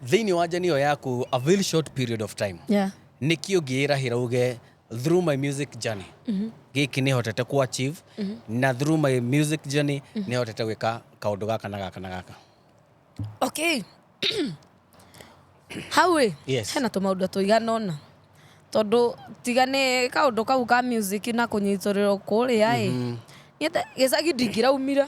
Speaker 1: Thĩinĩ wa journey ĩyo yaku a very short period of time. Nĩkĩ ũngĩĩrahĩra uge through my music journey gĩkĩ nĩ hotete ku achieve na through my music journey nĩ hotete gwĩka kaũndũ gaka na gaka na gaka?
Speaker 2: Okay. Hau ĩ, hena tũmaũndũ tũigana ũna, tondũ tiga nĩ kaũndũ kau ka music na kũnyitũrĩrwo kũrĩa ĩ, niĩ gĩcagi ndingĩraumire.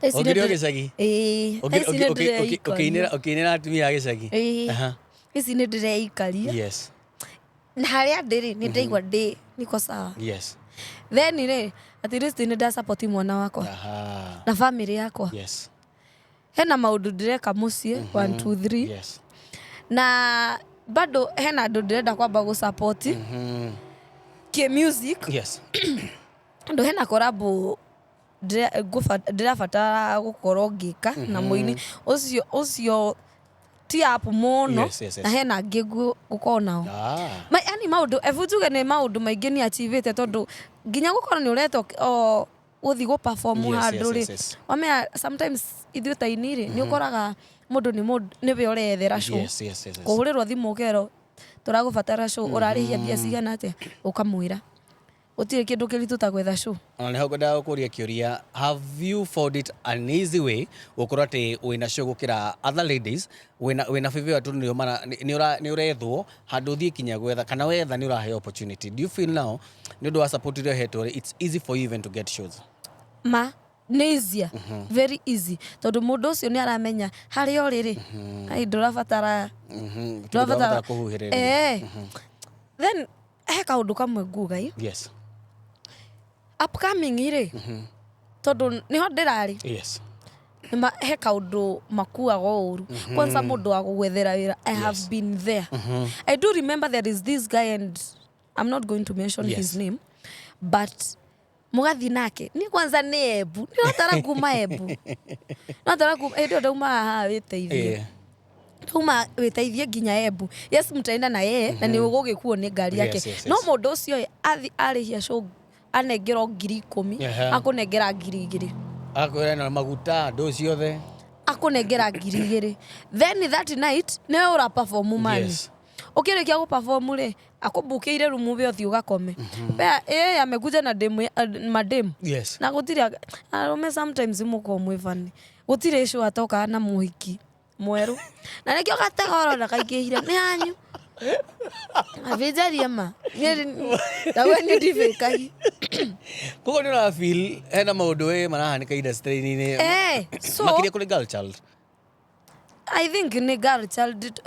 Speaker 2: Thaa ici nĩ
Speaker 1: Ũngĩrĩ o gĩcagi?
Speaker 2: Ĩĩ, thaa ici nĩ ndĩreikaria.
Speaker 1: Ũkĩinĩra atumia a gĩcagi?
Speaker 2: Ĩĩ. Ici nĩ ndĩreikaria. Na harĩa ndĩ rĩ, nĩ ndaigua ndĩ niko sawa. Then rĩ, at least nĩ nda support mwana wakwa na family yakwa. Hena maũndũ ndĩreka mũciĩ, 1 2 3. Na bado hena andũ ndĩrenda kwamba gũ support kĩ music. Andũ hena collab ndĩrabatara gũkorwo ngĩka na mũini ũcio, ũcio ti app mũno. Na hena angĩ ngũkorwo nao. Ma, yani maũndũ, ebu njuge nĩ maũndũ maingĩ nĩ achievĩte, tondũ nginya gũkorwo nĩ ũretwo o gũthiĩ gũ perform handũ rĩ, wamenya sometimes ithuĩ ta aini rĩ, nĩ ũkoraga mũndũ nĩ mũndũ nĩwe ũreyethera show. Kũhũrĩrwo thimũ ũkerwo tũragũbatara show, ũrarĩhia mbia cigana atĩa, ũkamwĩra. Gũtirĩ kĩndũ kĩritũ ta gwetha show.
Speaker 1: Ona nĩho ngwendaga gũkũria kĩũria, have you found it an easy way gũkorwo atĩ wĩna show gũkĩra other ladies? Wĩna favor tondũ nĩ ũmara nĩ ũrethwo handũ ũthiĩ kinya gwetha, kana wetha nĩ ũraheo opportunity? Do you feel now nĩ ũndũ wa support ĩrĩa ũhetwo rĩ, it's easy for you even to get shows?
Speaker 2: Ma nĩ easier, very easy, tondũ mũndũ ũcio nĩ aramenya harĩa ũrĩ rĩ, ai ndũrabatara
Speaker 1: ndũrabatara kũhuhĩrĩria.
Speaker 2: Then he kaũndũ kamwe nguga ĩ. Upcoming rĩ, tondũ nĩho ndĩrarĩ. Nĩma he kaũndũ makuaga ũru. Kwanza mũndũ wa gũgwethera wĩra, I have been there. I do remember there is this guy and I'm not going to mention his name, but mũgathiĩ nake ni kwanza nĩ Embu, nĩ notara kuma Embu, notara kuma hĩndĩ ĩyo ndauma haha wĩteithie. Ndauma wĩteithie nginya Embu. Yes, mtaenda na yeye na nĩ ũgũgĩkuo nĩ ngari yake. No mũndũ ũcio ĩ, athi arĩhia show anengerwo 10,000, akũnengera 2,000.
Speaker 1: Akwĩra na maguta ndũ ciothe.
Speaker 2: Akũnengera 2,000. Then that night nĩwe ũra perform man. Ũkĩrĩkia gũ perform rĩ, akũbukĩire rumu we ũthiĩ ũgakome. Wea, yeye amekuja na demu mademu. Na gũtirĩ arũme sometimes mũkoragwo mwĩ funny. Gũtirĩ show atokaga na mũhiki mwerũ. Na nĩkĩo gatego ũrona kaingĩhire nĩ hanyu. Abĩnjaria ma. Nawe nĩ ndibĩkagi.
Speaker 1: Koguo nĩ ũra feel hena maũndũ we marahanĩka industry-inĩ.
Speaker 2: So
Speaker 1: makĩria kũrĩ girl child.
Speaker 2: I think ni girl child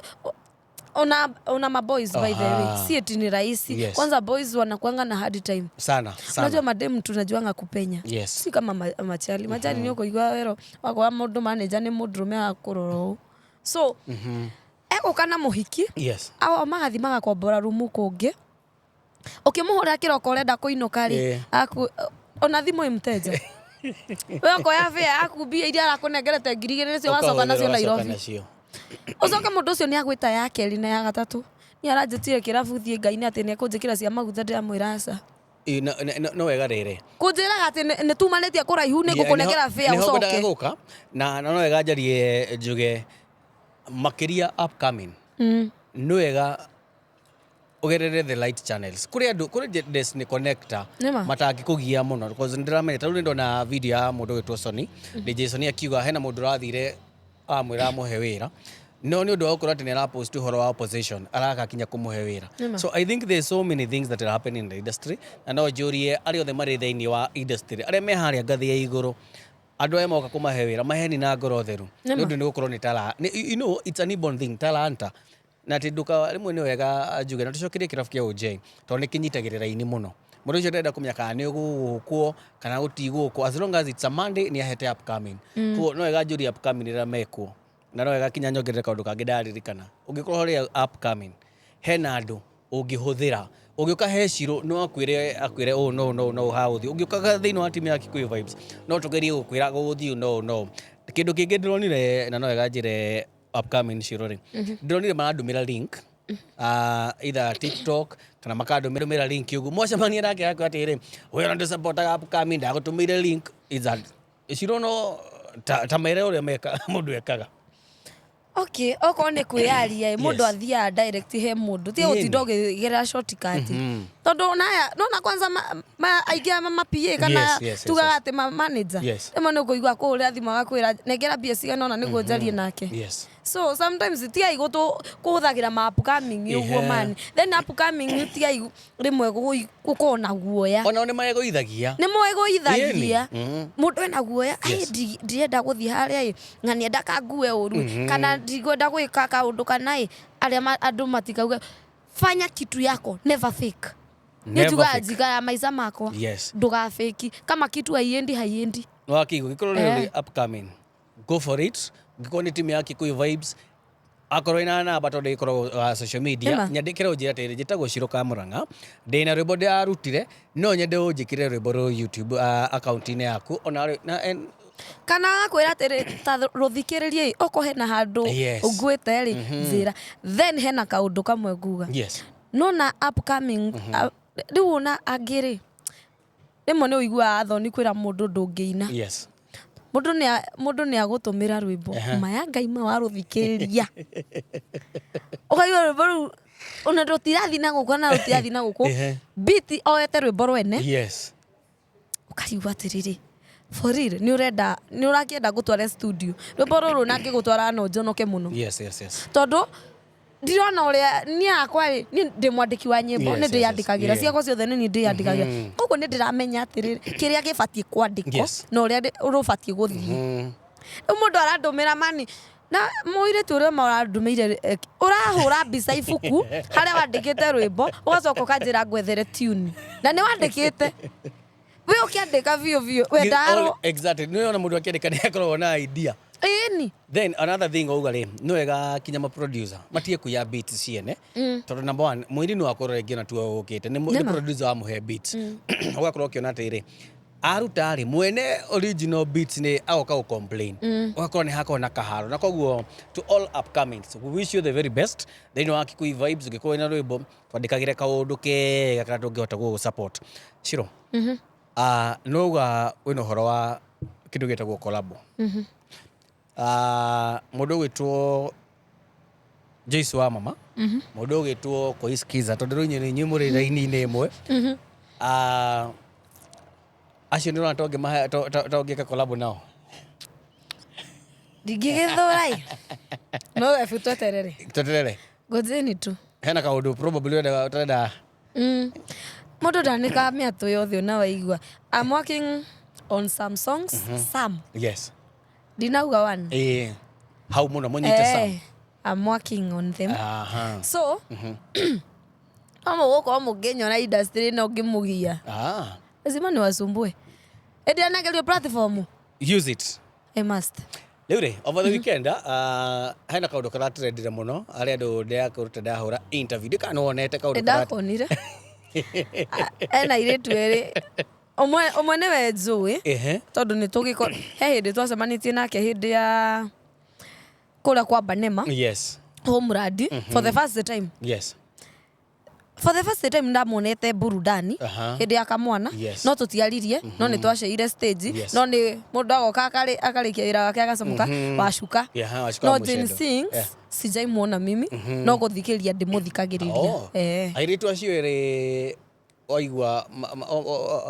Speaker 2: ona ma boys by the way. Si eti ni rahisi. Kwanza boys wanakuanga na hard time.
Speaker 1: Sana, sana.
Speaker 2: Unajua mademu tunajuanga kupenya. Si kama machali. Machali ni ũkũigua wero wakwa mũndũ manager nĩ mũndũrũme akũrora ũũ. So, egũka na mũhiki. Ao magathiĩ magakombora rumu kũngĩ. Ũkĩmũhũrĩra kĩroko ũrenda kũinũka rĩ, ona thimũ ĩ mteja. We ũkoya fare yaku mbia iria arakũnengerete 2,000 nĩcio wacoka nacio
Speaker 1: Ũkahũthĩra
Speaker 2: Nairobi.
Speaker 1: wacoka nacio.
Speaker 2: Ũcoke mũndũ ũcio nĩ agwĩta ya kerĩ na ya gatatũ. Nĩ aranjĩtire kĩrabu thiĩ Ngai nĩ atĩ nĩ ekũnjĩkĩra cia maguta ndĩramwĩra aca.
Speaker 1: Ĩ, no wega rĩrĩ.
Speaker 2: Kũnjĩraga atĩ nĩ tumanĩtie kũraihu nĩ ngũkũnengera fare
Speaker 1: Nĩho ngwendaga
Speaker 2: ũcoke.
Speaker 1: gũka, na no wega njarie njuge makĩria upcoming. Nĩ wega ũgerere the light channels. Kũrĩ andũ, kũrĩ Destiny Connector
Speaker 2: Nĩma.
Speaker 1: matangĩkũgia mũno because nĩndĩramenya ta rĩu nĩndona video ya mũndũ ũgwĩtwo Sony. DJ Sony akiuga hena mũndũ ũrathire amwĩra amũhe wĩra. No nĩ ũndũ wa gũkorwo atĩ nĩ arapost ũhoro wa opposition araka kinya kũmũhe wĩra. So I think there's so many things that are happening in the industry, na no njũrie arĩa othe marĩ thĩinĩ wa industry, arĩa me harĩa ngathĩ ya igũrũ, Andũ aya moka kũmahe wĩra maheni na ngoro theru.
Speaker 2: Nĩma.
Speaker 1: Nĩ ũndũ nĩ gũkorwo nĩ tara you know, it's an inborn thing, talanta. Na atĩ ndũka rĩmwe nĩ wega njuge na tũcokerie kĩrabu kĩa OJ tondũ nĩ kĩnyitagĩrĩra aini mũno. Mũndũ ũcio ndarenda kũmenya kana nĩ ũgũgũkwo kana gũtigũkwo, as long as it's a Monday nĩ ahete upcoming. Koguo no wega njũrie upcoming rĩrĩa mekuo. Na no wega kinya nyongerere kaũndũ kangĩ ndaririkana. Ũngĩkorwo ũrĩ upcoming, hena andũ ũngĩhũthĩra. Ũngĩũka he Shiro no akwĩre akwĩre ũũ no no no ha ũthiĩ. Ũngĩũka thĩinĩ wa timu ya Kikuyu Vibes no tũgerie gũkwĩra gũgũthiĩ ũũ no no. Kĩndũ kĩngĩ ndĩronire na no wega njĩre upcoming Shiro rĩ, ndĩronire marandũmĩra link either TikTok kana makandũmĩra link ũguo. Mwacemania nake akwĩra atĩrĩrĩ, we ona ndũsupportaga upcoming ndagũtũmĩire link. Is that Shiro no ta mere ũrĩa meka mũndũ ekaga.
Speaker 2: Okay, okorwo nĩ kwĩyaria ĩ, mũndũ
Speaker 1: Yes.
Speaker 2: athiaga direct he mũndũ tiga
Speaker 1: Ĩni.
Speaker 2: gũtinda ũkĩgerera shortcut. Tondũ onaya nona kwanza aingĩ a ma PA kana tugaga atĩ ma manager. Rĩmwe nĩ ũkũigua akũhũrĩra thimũ agakwĩra nengera mbia cigana ũna nĩguo njarie nake. So sometimes tigai kũhũthagĩra ma upcoming ũguo man. Then upcoming tigai rĩmwe gũkorwo na guoya.
Speaker 1: Onao nĩ megũithagia.
Speaker 2: Nĩ megũithagia.
Speaker 1: Ĩni.
Speaker 2: Mũndũ ena guoya, ai ndirenda gũthiĩ harĩa ĩ, ng'ania ndakangue ũru, kana ndikwenda gwĩka kaũndũ kana ĩ, arĩa andũ matikauge. Fanya kitu yako, never fake. Niĩ
Speaker 1: Never
Speaker 2: njugaga
Speaker 1: fake.
Speaker 2: njikaraga maica makwa.
Speaker 1: Yes.
Speaker 2: Ndũgabĩki. Kama kitu haiendi, haiendi.
Speaker 1: Nĩwakĩigua, gĩkorwo nĩ ũrĩ upcoming, go for it. Ngĩkorwo nĩ timu ya Kikuyu Vibes, akorwo ina namba tondũ ĩkoragwo social media,
Speaker 2: Ĩma.
Speaker 1: nyandĩkĩre ũnjĩre atĩrĩrĩ, njĩtagwo Shiro Kamũrang'a, ndĩna rwĩmbo ndĩrarutire, no nyende ũnjĩkĩre rwĩmbo rũrũ YouTube account-inĩ yaku, ona rĩ, na, and,
Speaker 2: Kana agakwĩra atĩrĩ, ta rũthikĩrĩrie ĩ, okorwo hena handũ
Speaker 1: Yes.
Speaker 2: ũnguĩte rĩ, njĩra. Then hena kaũndũ kamwe nguga.
Speaker 1: Yes.
Speaker 2: Nona upcoming, rĩu ona angĩ rĩ, rĩmwe nĩ ũiguaga thoni kwĩra mũndũ ndũngĩina.
Speaker 1: Yes.
Speaker 2: Mũndũ nĩ agũtũmĩra rwĩmbo. Maya Ngai ma warũthikĩrĩria. Ũkaigua rwĩmbo rũu, ona rũtirathiĩ na gũkũ na rũtirathiĩ na gũkũ. Beat oete rwĩmbo rwene.
Speaker 1: Yes.
Speaker 2: Ũkarigwo atĩrĩrĩ, for real, nĩ ũrenda, nĩ ũrakĩenda ngũtware studio. Rwĩmbo rũrũ na ngĩgũtwara no njonoke mũno.
Speaker 1: Yes, yes, yes.
Speaker 2: Tondũ ndirona ũrĩa niĩ hakwa rĩ, niĩ ndĩ mwandĩki wa nyĩmbo,
Speaker 1: Yes,
Speaker 2: nĩ
Speaker 1: yes, yes.
Speaker 2: ndĩyandĩkagĩra. Ciakwa ciothe nĩ niĩ ndĩyandĩkagĩra. Koguo nĩ ndĩramenya atĩrĩrĩ, kĩrĩa gĩbatiĩ kwandĩkwo na ũrĩa rũbatiĩ gũthiĩ. Rĩu mũndũ arandũmĩra mani, na mũirĩtu ũrĩa ũmwe ũrandũmĩire, ũrahũra mbica ibuku harĩa wandĩkĩte rwĩmbo, ũgacoka ũkanjĩra ngwethere tune. Na nĩ wandĩkĩte. We ũkĩandĩka biũ biũ, wendaga rũ-
Speaker 1: Exactly. Nĩ ũrona mũndũ akĩandĩka nĩ akoragwo na idea.
Speaker 2: Ĩni.
Speaker 1: Then another thing wauga rĩ, nĩ wega kinya ma producer matige kuiya beats ciene. Tondũ number one, mũini no akorwo rĩngĩ ona tuo ũkĩte, nĩ
Speaker 2: Nĩma.
Speaker 1: producer wamũhe beats. Ũgakorwo ũkĩona atĩrĩrĩ, aruta rĩ, mwene original beats nĩ agoka gũ complain. Ũgakorwo nĩ hakorwo na kaharo. Na koguo to all upcomings, we wish you the very best. Thĩinĩ wa Kikuyu Vibes, ũngĩkorwo wĩna rwĩmbo, twandĩkagĩre kaũndũ kega karĩa tũngĩhota gũgũ support. Shiro, nĩ wauga wĩna ũhoro wa kĩndũ gĩtagwo collabo. Mũndũ ũgwĩtwo Joyce wa mama, mũndũ ũgwĩtwo Kois Kiza, tondũ rĩu inyuĩ nĩ inyuĩ mũrĩ raini-inĩ ĩmwe. Acio nĩ ũrona ta ũngĩka collabo nao?
Speaker 2: Ndingĩgĩthũra ĩ. No ebu tweterere.
Speaker 1: Tweterere.
Speaker 2: Ngojeni tu.
Speaker 1: Hena kaũndũ probably ũrenda.
Speaker 2: Mũndũ ndanĩkaga mĩatũ yothe ona waigua. I'm working on some songs. Some.
Speaker 1: Yes.
Speaker 2: Ndinauga one.
Speaker 1: Hau mũno mũnyite some.
Speaker 2: I'm working on them.
Speaker 1: Aha.
Speaker 2: So, no mũgũkorwo mũngĩnyona industry ĩno ngĩmũgia. Lazima niwasumbue. Ĩndĩ anengerio platform.
Speaker 1: Use it.
Speaker 2: I must.
Speaker 1: Rĩu rĩ, over the weekend, hena kaũndũ karatrendire mũno, arĩa andũ ndĩrakũruta ndahũra interview. Ndikana nĩ wonete kaũndũ kara-
Speaker 2: Nĩndakonire. Ena airĩtu erĩ. Ũmwe nĩwe njũĩ. Tondũ nĩ tũgĩko-, he hĩndĩ twacemanĩtie nake hĩndĩ ya kũrĩa kwa Banema.
Speaker 1: Yes.
Speaker 2: Homeland, for the first time.
Speaker 1: Yes.
Speaker 2: For the first time ndamuonete burudani hĩndĩ ya kamwana.
Speaker 1: Yes.
Speaker 2: No tũtiaririe, no nĩ twaceire stage,
Speaker 1: Yes.
Speaker 2: no nĩ mũndũ agoka akarĩkia wĩra wake agacomoka, wacuka.
Speaker 1: Yeah, wacuka
Speaker 2: No
Speaker 1: wa
Speaker 2: Jane
Speaker 1: mũcendo.
Speaker 2: Sings,
Speaker 1: Yeah.
Speaker 2: sijaimuona mimi, no gũthikĩrĩria ndĩmũthikagĩrĩria.
Speaker 1: Oh. Airĩtu acio erĩ waigua,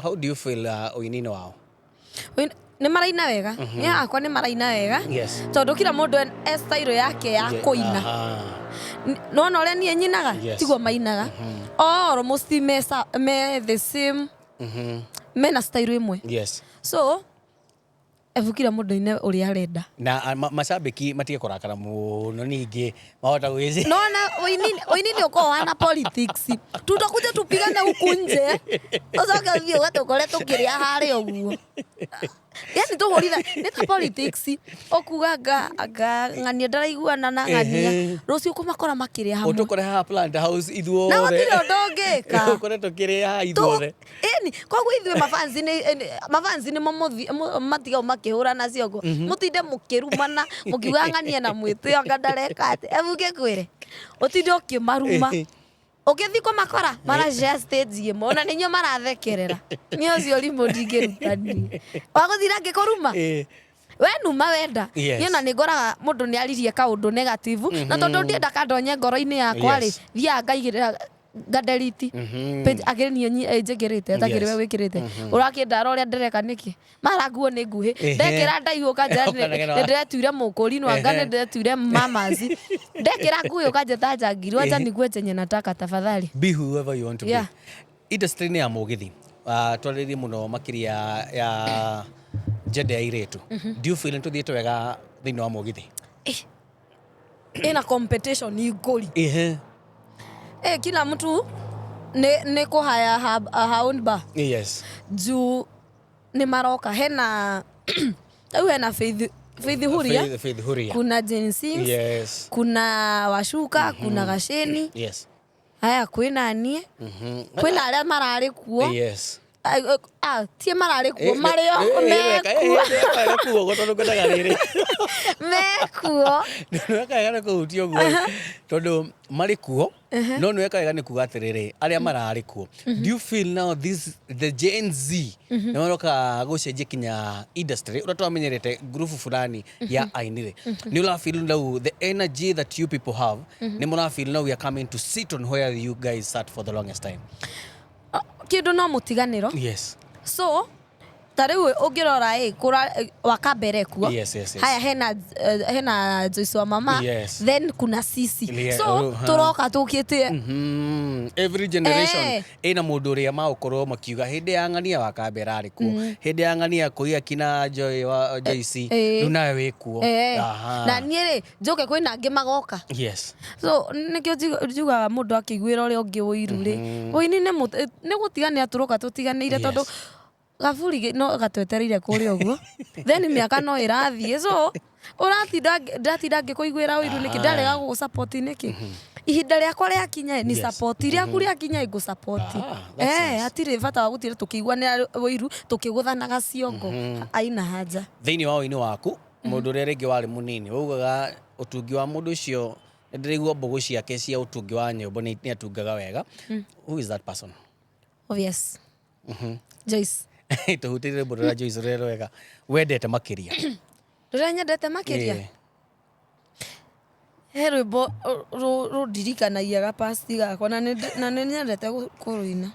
Speaker 1: how do you feel, ũini-inĩ wao?
Speaker 2: Nĩ maraina wega. Nĩ akwa nĩ maraina wega.
Speaker 1: Yes.
Speaker 2: Tondũ kila mũndũ e style yake ya kũina. No na ũrĩa niĩ nyinaga,
Speaker 1: Yes.
Speaker 2: tiguo mainaga. Almost me the same. Mena style ĩmwe.
Speaker 1: Yes.
Speaker 2: So, Ebukira mũndũ aine ũrĩa arenda.
Speaker 1: Na macambĩki matige kũrakara mũno ningĩ mahota gwĩci.
Speaker 2: Nona ũini nĩ ũkoragwo wana politics. Tutakuja tupigane huku nje. Ũcoke ũthiĩ ũgatũkore tũkĩrĩa harĩa ũguo. Yani tũhũritha nĩ ta politics. Ũkuga anga ng'ania ndaraiguana na ng'ania. Rũciũ ũkũmakora makĩrĩa hamwe.
Speaker 1: Ũtũkore haha Plant House ithuothe.
Speaker 2: Na gũtirĩ ũndũ ũngĩka.
Speaker 1: Ũkore tũkĩrĩa haha ithuothe.
Speaker 2: Ĩni, koguo ithuĩ mafansi nĩ mafansi nĩmo matigagwo makĩhũrana ciongo. Mũtinde mũkĩrumana, mũkiuga ng'ania na mwĩtĩo anga ndareka atĩa. Ebu ngĩkwĩre, ũtinde ũkĩmaruma. Ũgĩthiĩ kũmakora, mara share stage ĩmwe, ona nĩ inyuĩ marathekerera. Niĩ ũcio ũrimũ ndingĩruta niĩ. Wagũthira ngĩkũruma? We numa wenda. Niĩ ona nĩ ngoraga mũndũ nĩ aririe kaũndũ negative, na tondũ ndienda kandonye ngoro-inĩ yakwa rĩ, thiaga ngaigĩrĩra ngadelete page akĩrĩ niĩ njĩkĩrĩte atakĩrĩ we wĩkĩrĩte. Ũrakĩndara ũrĩa ndĩreka nĩkĩ? Mara nguo nĩ nguhĩ. Ndekĩra ndaihu ũkanjĩra nĩ ndĩretuire mũkũri no anga nĩ ndĩretuire mamazi. Ndekĩra nguhĩ ũkanjĩta njangiri. Wacha nigue chenye nataka tafadhali.
Speaker 1: Be whoever you want to be. Industry-inĩ ya mũgithi twarĩrĩrie mũno makĩria ya gender ya airĩtu. Do you feel nĩ tũthiĩte wega thĩinĩ wa mũgithi?
Speaker 2: Ĩna competition ngũri. Kila mtu nĩ kũhaya her own bar. Juu nĩ maroka hena rĩu hena Faith, Faith Huria.
Speaker 1: Faith Huria.
Speaker 2: Kuna Jane Sings. Kuna Washuka, kuna Gasheni. Haya kwĩna niĩ. Kwĩna arĩa mararĩ kuo. Tie mararĩ kuo, marĩ o mekuo.
Speaker 1: Mekuo ũguo tondũ ngwendaga rĩrĩ.
Speaker 2: Mekuo.
Speaker 1: Nĩ weka wega nĩ kũhutia ũguo. Tondũ marĩ kuo, no nĩ weka wega nĩ kuga atĩrĩrĩ, arĩa mararĩ kuo. Do you feel now this the Gen Z nĩ maroka gũcenjia kinya industry ũrĩa twamenyerete group fulani ya aini rĩ. Nĩ ũra feel now the energy that you people have, nĩ mũra feel now we are coming to sit on where you guys sat for the longest time?
Speaker 2: Kĩndũ no mũtiganĩro. So ta rĩu ũngĩrora ĩ kũra wakambere kuo. Haya hena Joyce wa mama. Then kuna sisi. So tũroka tũkĩte.
Speaker 1: Every generation ĩna mũndũ ũrĩa magũkorwo makiuga hĩndĩ ya ng'ania wakambere arĩ kuo. Hĩndĩ ya ng'ania kũi akina Joy wa Joyce, rĩu nawe wĩ kuo.
Speaker 2: Na niĩ rĩ njoke kwĩna angĩ magoka. So nĩkĩo njugaga mũndũ akĩiguĩra ũrĩa ũngĩ ũiru rĩ. Ũini nĩ gũtiganĩra tũroka tũtiganĩire tondũ gaburi no gatwetereire kũrĩa ũguo. Then mĩaka no ĩrathiĩ. So ũratinda ndatinda ngĩkũiguĩra ũiru nĩkĩ? Ndarega gũgũ support nĩkĩ? Ihinda rĩakwa rĩakinya ni support, rĩaku rĩakinya ngũ support.
Speaker 1: That's nice.
Speaker 2: Hatirĩ bata wa gũtinda tũkĩiguanĩra ũiru tũkĩgũthanaga ciongo. Aina haja.
Speaker 1: Thĩinĩ wa ũini waku, mũndũ ũrĩa rĩngĩ warĩ mũnini, waugaga ũtungi wa mũndũ ũcio, nĩ ndĩraigua mbũgũ ciake cia ũtungi wa nyĩmbo nĩ atungaga wega. Who is that person?
Speaker 2: Obvious. Joyce.
Speaker 1: Tũhutĩrie rwĩmbo rũrĩa Joyce rũrĩa rwega wendete makĩria.
Speaker 2: Rũrĩa nyendete makĩria? He rwĩmbo rũndirikanagia gapasti gakwa na nĩ nyendete kũrũina.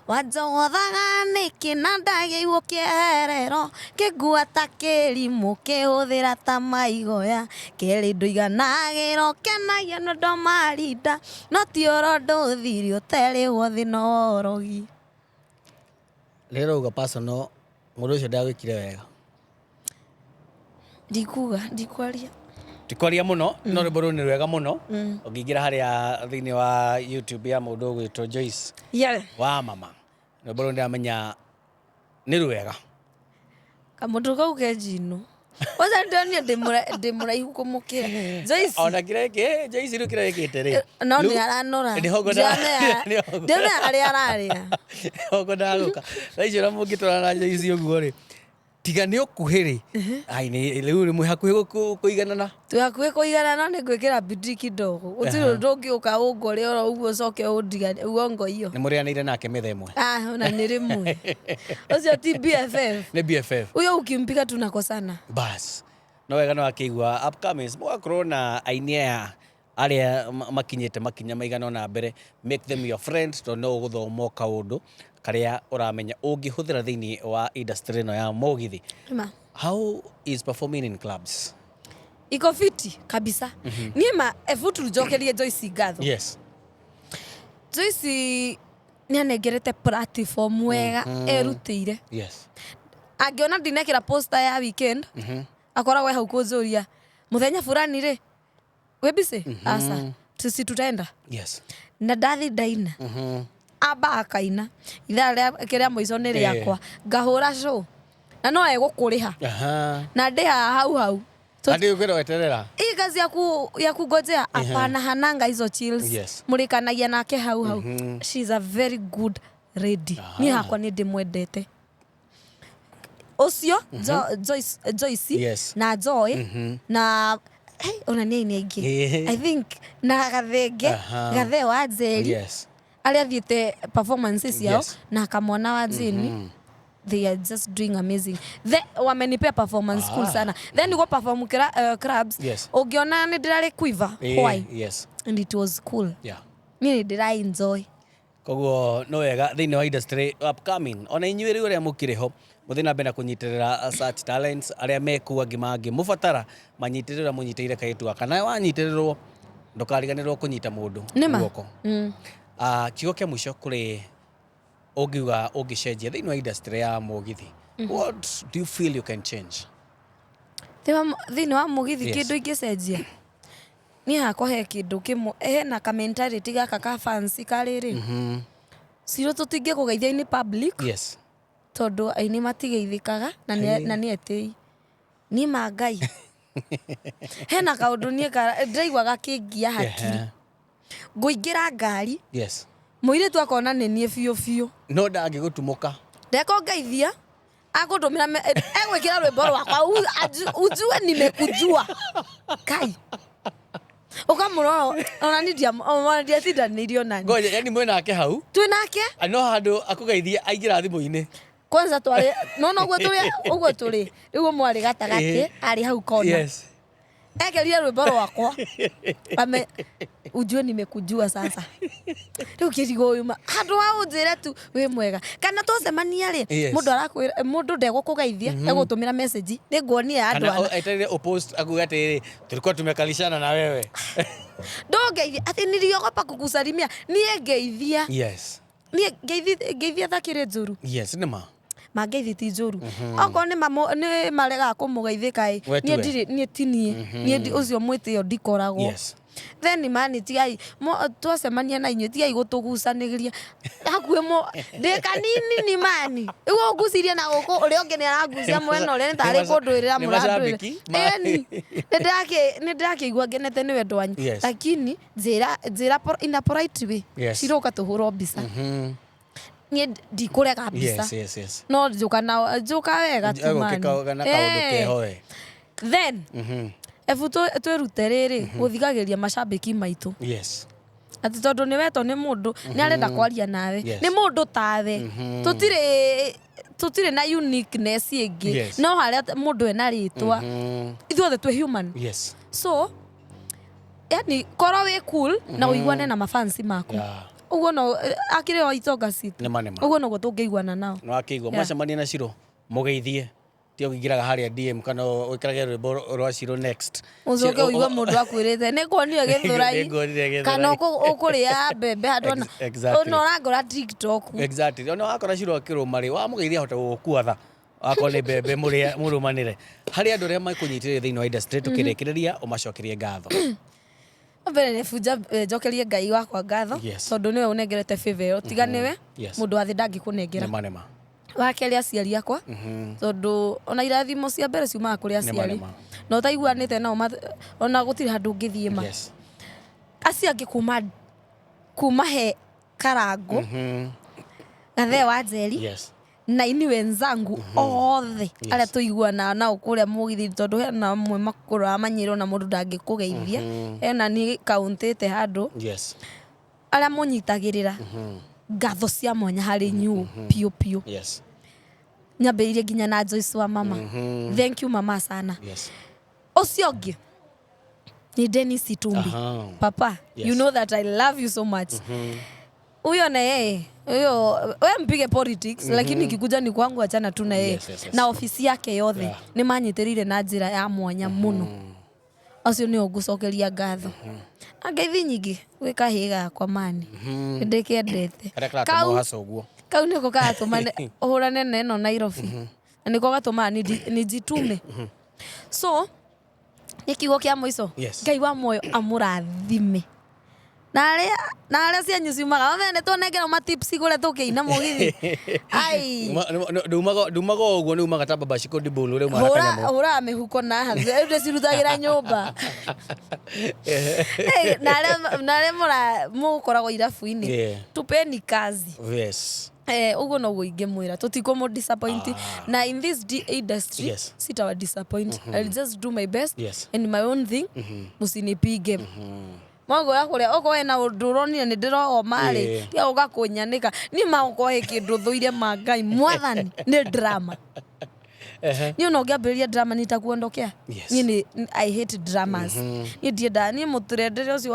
Speaker 2: Wanjogothaga nĩkĩ na ndagĩirwo kĩeherero, kĩngua ta kĩrimũ, kĩhũthĩra ta maigoya, kerĩ ndũiganagĩra ũkenagia nĩ ũndũ wa marinda, no ti ũro ndũthiri ũterĩgwo thĩ no worogi.
Speaker 1: Rĩrĩa ũrauga personal, mũndũ ũcio ndagwĩkire wega.
Speaker 2: Ndikuga, ndikwaria.
Speaker 1: Tikwaria mũno, no rwĩmbo rũu nĩ rwega mũno. Ũngĩingĩra harĩa thĩinĩ wa YouTube ya mũndũ ũgwĩtwo Joyce wa mama, rwĩmbo rũu ndĩramenya nĩ rwega.
Speaker 2: Kamũndũ kau ke njino. Kwanza ndĩronire ndĩ mũraihu kũmũkĩra. Joyce.
Speaker 1: Ona kĩrĩa Joyce rĩu kĩrĩa ĩkĩte rĩ.
Speaker 2: No nĩ aranora.
Speaker 1: Nĩ hongo nĩ hongo
Speaker 2: Ndĩramenya harĩa ararĩa.
Speaker 1: Hongo ndagũka. Thaa icio ũrĩa mũngĩtwarana na Joyce ũguo rĩ, tiga nĩ ũkuhĩ rĩ, ai, nĩ rĩu nĩ mwĩ hakuhĩ kũiganana.
Speaker 2: Twĩ hakuhĩ kũiganana, no nĩ ngwĩkĩra bidii kidogo. Gũtirĩ ũndũ ũngĩũka ũngore oro ũguo ũcoke ũndigane, uongo hiyo.
Speaker 1: Nĩ mũrĩanĩire nake mĩthemba ĩmwe?
Speaker 2: Ona nĩ rĩmwe. Ũcio ti BFF.
Speaker 1: Nĩ BFF.
Speaker 2: Huyo ukimpiga tunakosana.
Speaker 1: Bas. No wega no akĩigua upcomings, mũgakorwo na aini aya arĩa makinyĩte makinya maigana ũna mbere, make them your friend, tondũ no ũgũthoma o kaũndũ karĩa ũramenya ũngĩhũthĩra thĩinĩ wa industry ĩno ya mũgithi. How is performing in clubs?
Speaker 2: Iko fiti kabisa. Niĩ ma ebu tũnjokerie Joyce ngatho. Joyce nĩ anengerete platform wega, erutĩire. Angĩona ndinekĩra poster ya weekend, akoragwo e hau kũnjũria, mũthenya fulani rĩ, wĩ busy? Aca, si tutaenda. Na ndathi ndaina, amba akaina ithaa rĩake rĩa mũico nĩ rĩakwa, ngahũra show na no egũkũrĩha. Na ndĩhaga hau hau.
Speaker 1: Hadi ukwenda weterera.
Speaker 2: Hii kazi ya kungojea, hapana, hananga hizo chills. Mũrĩkanagia nake hau hau. She's a very good lady. Niĩ hakwa nĩ ndĩmwendete ũcio. Joyce na Joy na, hey, ona nĩ aini aingĩ. I think na Gathenge, Gathe wa Njeri, arĩa thiĩte performances ciao, na kamwana wa Jane, they are just doing amazing. Wamenipea performance cool sana. Then go perform clubs, ũngĩona nĩ ndĩrarĩ quiver. Why? And it was cool. Niĩ nĩ ndĩra enjoy.
Speaker 1: Koguo no wega thĩinĩ wa industry upcoming, ona inyuĩ rĩu arĩa mũkĩrĩ ho, mũthiĩ na mbere na kũnyitĩrĩra such talents arĩa mekuo, angĩ mangĩ mũbatara manyitĩrĩra, mũnyitĩrĩre kairĩtu gaka. Nawe wanyitĩrĩrwo, ndũkariganĩrwo kũnyita mũndũ
Speaker 2: Nĩma.
Speaker 1: guoko. Ah, kiugo kĩa mũico kũrĩ ũngiuga ũngĩcenjia thĩinĩ wa industry ya mũgithi, what do you feel you can change?
Speaker 2: Thĩinĩ wa mũgithi?
Speaker 1: Yes.
Speaker 2: Kĩndũ ingĩcenjia niĩ hakwa, he kĩndũ kĩmwe, hena ka mentality gaka ka fancy karĩrĩ ciro tũtingĩkũgeithia in public, tondũ aini matigeithĩkaga na na nĩ etĩi. Niĩ ma Ngai, hena kaũndũ niĩ ndĩraigua gakĩngia hakiri. Ngũingĩra ngari, mũirĩtu akona nĩ niĩ biũ biũ.
Speaker 1: No ndangĩgũtumũka.
Speaker 2: Ndekũngeithia, akũndũmĩra egwĩkĩra rwĩmbo rwakwa, ujue nimekujua. Kai ũkamũrora, ona ni ona ndiatindanĩirio nani.
Speaker 1: Ngoja, yani mwĩ nake hau?
Speaker 2: Twĩ nake.
Speaker 1: No handũ akũgeithia aingĩra thimũ-inĩ.
Speaker 2: Kwanza twarĩ nona ũguo tũrĩ, ũguo tũrĩ rĩu, ũmwe arĩ gatagatĩ, arĩ hau kona, ekerire rwĩmbo rwakwa, ame ujue nimekujua. Sasa rĩu kĩrigo ũyũ ma handũ ha ũnjĩre tu wĩ mwega kana twacemania rĩ, mũndũ arakwĩra, mũndũ ndegũkũgeithia, egũtũmĩra message, nĩnguonia andũ
Speaker 1: Kana
Speaker 2: ana.
Speaker 1: Etereire upost akuge atĩrĩrĩ, "Tulikuwa tumekalishana na wewe."
Speaker 2: Ndũngeithia atĩ niliogopa kukusalimia. Niĩ ngeithia. Niĩ ngeithia thakĩrĩ njũru?
Speaker 1: Yes, nĩ ma.
Speaker 2: Mangeithi ti njũru. Okorwo nĩ maregaga kũmũgeithĩka ĩ,
Speaker 1: We
Speaker 2: niĩ
Speaker 1: tuwe.
Speaker 2: ndirĩ, niĩ ti niĩ, niĩ ũcio mwĩtĩo ndikoragwo. Then mani tigai twacemania na inyuĩ, tigai gũtũgucanĩria hakuhĩ ndĩ kanini ni mani rĩu ũngucirie na gũkũ, ũrĩa ũngĩ nĩ aragucia mwena ũrĩa, nĩ tarĩ
Speaker 1: Nĩ
Speaker 2: kũndwĩrĩra
Speaker 1: nĩ
Speaker 2: mũrandwĩrĩra.
Speaker 1: macambĩki.
Speaker 2: Ĩni nĩ ndĩrakĩigua ngenete nĩ wendo wanyu, lakini njĩra in a polite way. Ciroka tũhũrwo mbica, niĩ ndikũrega mbica. No njũka na njũka wega tu mani.
Speaker 1: Egũkĩka na kaũndũ keho we.
Speaker 2: Then ebu twĩrute rĩrĩ gũthikagĩria macambĩki maitũ, atĩ tondũ nĩ wetwo nĩ mũndũ, nĩ arenda kwaria nawe. Nĩ mũndũ tawe, tũtirĩ na uniqueness ĩngĩ. No harĩa mũndũ ena rĩtwa, ithuothe twĩ human. So yani korwo wĩ cool na ũiguane na mafansi maku, ũguo no akĩrĩ o itonga citũ.
Speaker 1: Nĩma, nĩma.
Speaker 2: Ũguo noguo tũngĩiguana nao.
Speaker 1: Nĩ wakĩigua. Mwacemania na Ciro, mũgeithie, tiga kũingĩraga harĩa DM kana wĩkĩrage rwĩmbo rwa Ciro next.
Speaker 2: Ũcoke ũigue mũndũ akwĩrĩte nĩ kuonire Gĩthũrai.
Speaker 1: Nĩnguonire Gĩthũrai.
Speaker 2: Kana ũkũrĩa mbembe handũ ona ona ũrangora TikTok.
Speaker 1: Exactly. Ona wakora Ciro akĩrũma rĩ, wamũgeithia ahota gũgũkua tha wakorwo nĩ mbembe mũrĩa mũrũmanĩre. Harĩ andũ arĩa makũnyitĩrĩire thĩinĩ wa industry, tũkĩrĩkĩrĩria ũmacokerie ngatho.
Speaker 2: Mbere nĩ bunja, njokerie Ngai wakwa ngatho, tondũ nĩwe ũnengerete favor ĩyo. Tiga nĩwe, mũndũ wa thĩ ndangĩkũnengera.
Speaker 1: Nĩma, nĩma.
Speaker 2: Wa kerĩ, aciari akwa, tondũ ona irathimo cia mbere ciumaga kũrĩ aciari.
Speaker 1: Nĩma.
Speaker 2: Na ũtaiguanĩte nao ona gũtirĩ handũ ũngĩthiĩ ma. Acio angĩ, kuma he Karangũ, Gathee wa Njeri, na ini wenzangu othe arĩa tũiguanaga nao kũrĩa mũgithi, tondũ hena amwe makũraga manyĩrwo na mũndũ ndangĩkũgeithia, hena niĩ kauntĩte handũ, arĩa mũnyitagĩrĩra, ngatho cia mwanya harĩ inyuĩ piũ piũ. Nyambĩrĩirie nginya na Joyce wa mama. Thank you mama sana. Ũcio ũngĩ ni Dennis Itumbi. Papa, you know that I love you so much. Huyo na yeye, huyo we mpige politics, lakini ikikuja ni kwangu, achana tu na yeye. Na ofisi yake yothe, nĩ manyitĩrĩire na njĩra ya mwanya mũno. Acio nĩo ngũcokeria ngatho na ngeithi nyingĩ gwĩ kahĩĩ gakwa mani, nĩ ndĩkĩendete.
Speaker 1: Karĩa karatũma
Speaker 2: Kau
Speaker 1: ũhaca ũguo.
Speaker 2: Kau nĩko karatũma ũhũrane na ĩno Nairobi. Na nĩko gatũmaga nijitume. So nĩ kiugo kĩa mũico.
Speaker 1: Yes.
Speaker 2: Ngai wa muoyo amũrathime na arĩa na arĩa cianyu ciumaga othe nĩ tũnengera ma tips kũrĩa tũkĩina mũgithi. Ai.
Speaker 1: Ndumaga o ũguo, nĩ umaga ta baba Shiko Dibulu ũrĩa umaga
Speaker 2: hũra
Speaker 1: kanyamũ.
Speaker 2: Hũra mĩhuko na rĩu ndĩcirutagĩra nyũmba. Eh, na arĩa mũkoragwo irabu-inĩ, tupeni kazi. Eh, ũguo noguo ingĩmwĩra, tũtikũmũ disappoint na in this industry sitawa disappoint. I'll just do my best and my own thing. Mũcinipige mwagũra kũrĩa okorwo hena ũndũ ũronire nĩ ndĩrogoma rĩ, tiga gũka kũnyanĩka niĩ. Magokorwo he kĩndũ thũire ma Ngai mwathani nĩ drama. Niĩ ona ũngĩambĩrĩria drama nitakuondokea. Niĩ nĩ I hate dramas. Niĩ ndiendaga, niĩ mũtũrendere ũcio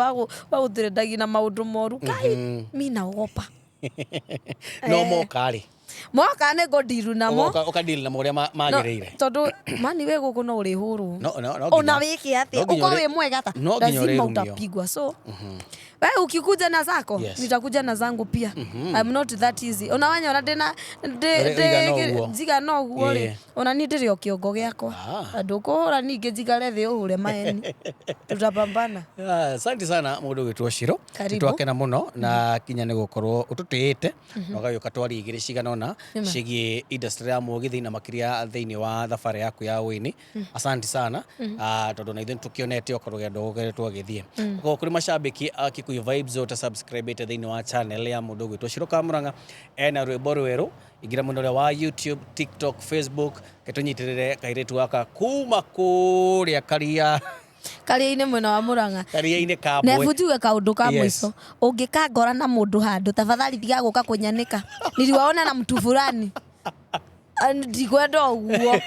Speaker 2: wa gũtũrendagia na maũndũ moru kai mi naogopa.
Speaker 1: No moka rĩ?
Speaker 2: Moka nĩ ngũndiru namo.
Speaker 1: Ũkadeal namo ũrĩa magĩrĩire.
Speaker 2: Tondũ mani wĩ gũkũ no ũrĩhũrwo.
Speaker 1: No
Speaker 2: ona wĩke atĩa,
Speaker 1: no nginya
Speaker 2: ũkorwo wĩ mwega ta
Speaker 1: no nginya
Speaker 2: lazima
Speaker 1: ũrĩrumio.
Speaker 2: Utapigwa. So we ukikuja na zako, nitakuja na zangu pia. I'm not that easy. Ona wanyona ndĩna
Speaker 1: Ũigana ũguo.
Speaker 2: Njigana ũguo rĩ, ona niĩ ndĩrĩ o kĩongo gĩakwa. Na ndũkũhũra ningĩ njikare thĩ ũhũre maheni, tutapambana.
Speaker 1: Ah, asante sana mũndũ ũgwĩtwo Shiro.
Speaker 2: Karibu.
Speaker 1: Twakena mũno na kinya nĩ gũkorwo ũtũtĩĩte na ũgagĩũka twaria igĩrĩ cigana ũna ciĩgiĩ industry ya mũgithi na makĩria thĩinĩ wa thabarĩ yaku ya ũini. Asante sana. Ah, tondũ na ithuĩ nĩtũkĩonete okorwo rũgendo gũkoretwo agĩthiĩ. Koguo kũrĩ macambĩki a Kikuyu Vibes ũta subscribe thĩinĩ wa channel ya mũndũ ũgwĩtwo Shiro Kamũrang'a, ena rwĩmbo rwerũ, ingĩra mwena ũrĩa wa YouTube, TikTok, Facebook, ketũnyitĩrĩre kairĩtu gaka kuma kũrĩa karia.
Speaker 2: Karia-inĩ mwena wa Mũrang'a.
Speaker 1: Karia-inĩ kambwe.
Speaker 2: Na njuge kaũndũ ka mũico, ũngĩkangora na mũndũ handũ, tafadhali tiga gũka kũnyanĩka niliwaona na mtu fulani. Ah, ndikwenda ũguo,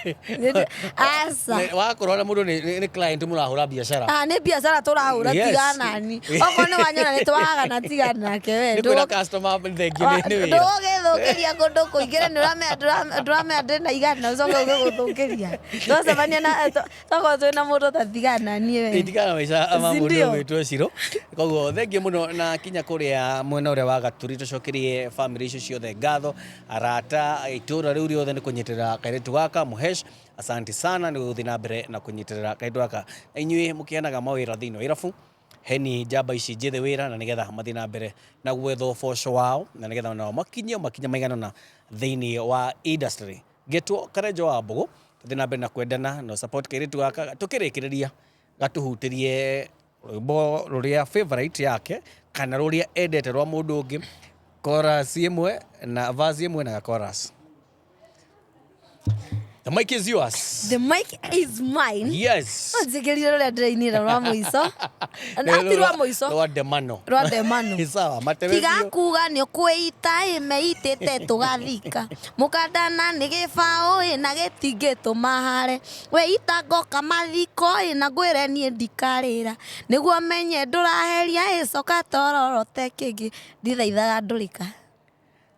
Speaker 2: aca.
Speaker 1: Wakorwo na mũndũ nĩ client mũrahũra biacara.
Speaker 2: Ah, nĩ biacara tũrahũra. Tiga nani okorwo nĩ wanyona nĩ twahagana, tiga nake we.
Speaker 1: Nĩ kwĩra customer thengiũ nĩ wĩra.
Speaker 2: Ndũgũgĩthũkĩria kũndũ kũingĩ nĩ ũramenya ndũramenya ndĩna igana ũcoke ũke gũthũkĩria twacemania na tokorwo twĩna mũndũ ta tigana niĩ we.
Speaker 1: Tigana maica ma
Speaker 2: Si
Speaker 1: mũndũ
Speaker 2: ndio?
Speaker 1: ũgwĩtwo Shiro. Koguo thengiũ mũno na kinya kũrĩa mwena ũrĩa wa Gaturi, tũcokerie family icio ciothe ngatho, arata, itũra rĩu rĩothe nĩ kũnyitĩrĩra kairĩtu gaka Mũhesh. Asante sana nĩ gũthiĩ na mbere na kũnyitĩrĩra kairĩtu gaka. Na inyuĩ mũkĩheanaga mawĩra thĩinĩ wa irabu, heni njamba ici njĩthĩ wĩra na nĩgetha mathiĩ na mbere na gwetha ũboco wao na nĩgetha nao makinyie makinya maigana ũna thĩinĩ wa industry. Ngetwo Karenjo wa Mbũgũ, tũthiĩ na mbere na kwendana na support kairĩtu gaka. Tũkĩrĩkĩrĩria gatũhutĩrie rwĩmbo rũrĩa favorite yake kana rũrĩa endete rwa mũndũ ũngĩ, chorus ĩmwe na verse ĩmwe na chorus. The mic is yours.
Speaker 2: The mic is mine.
Speaker 1: Yes.
Speaker 2: Njĩkĩrire rũrĩa ndĩrainĩra rwa mũico, ati rwa mũico.
Speaker 1: Rwa Demano.
Speaker 2: Rwa Demano.
Speaker 1: Sawa, matebe
Speaker 2: Tiga
Speaker 1: biũ.
Speaker 2: Kuga nĩ ũkwĩita ĩ meitĩte tũgathika mũkandana nĩ gĩbaũ ĩ na gĩtingĩtũma hare weita ngoka mathiko ĩ na ngwĩre niĩ ndikarĩra nĩguo menye ndũraheria ĩ coka tororote kĩngĩ ndithaithaga ndũrĩka.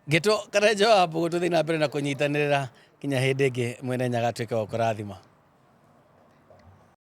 Speaker 1: Ngĩtwo Karenjo wa Mbũgũ, tũthiĩ na mbere na kũnyitanĩrĩra kinya hĩndĩ ĩngĩ. Mwene Nyaga atuĩke wa kũrathima.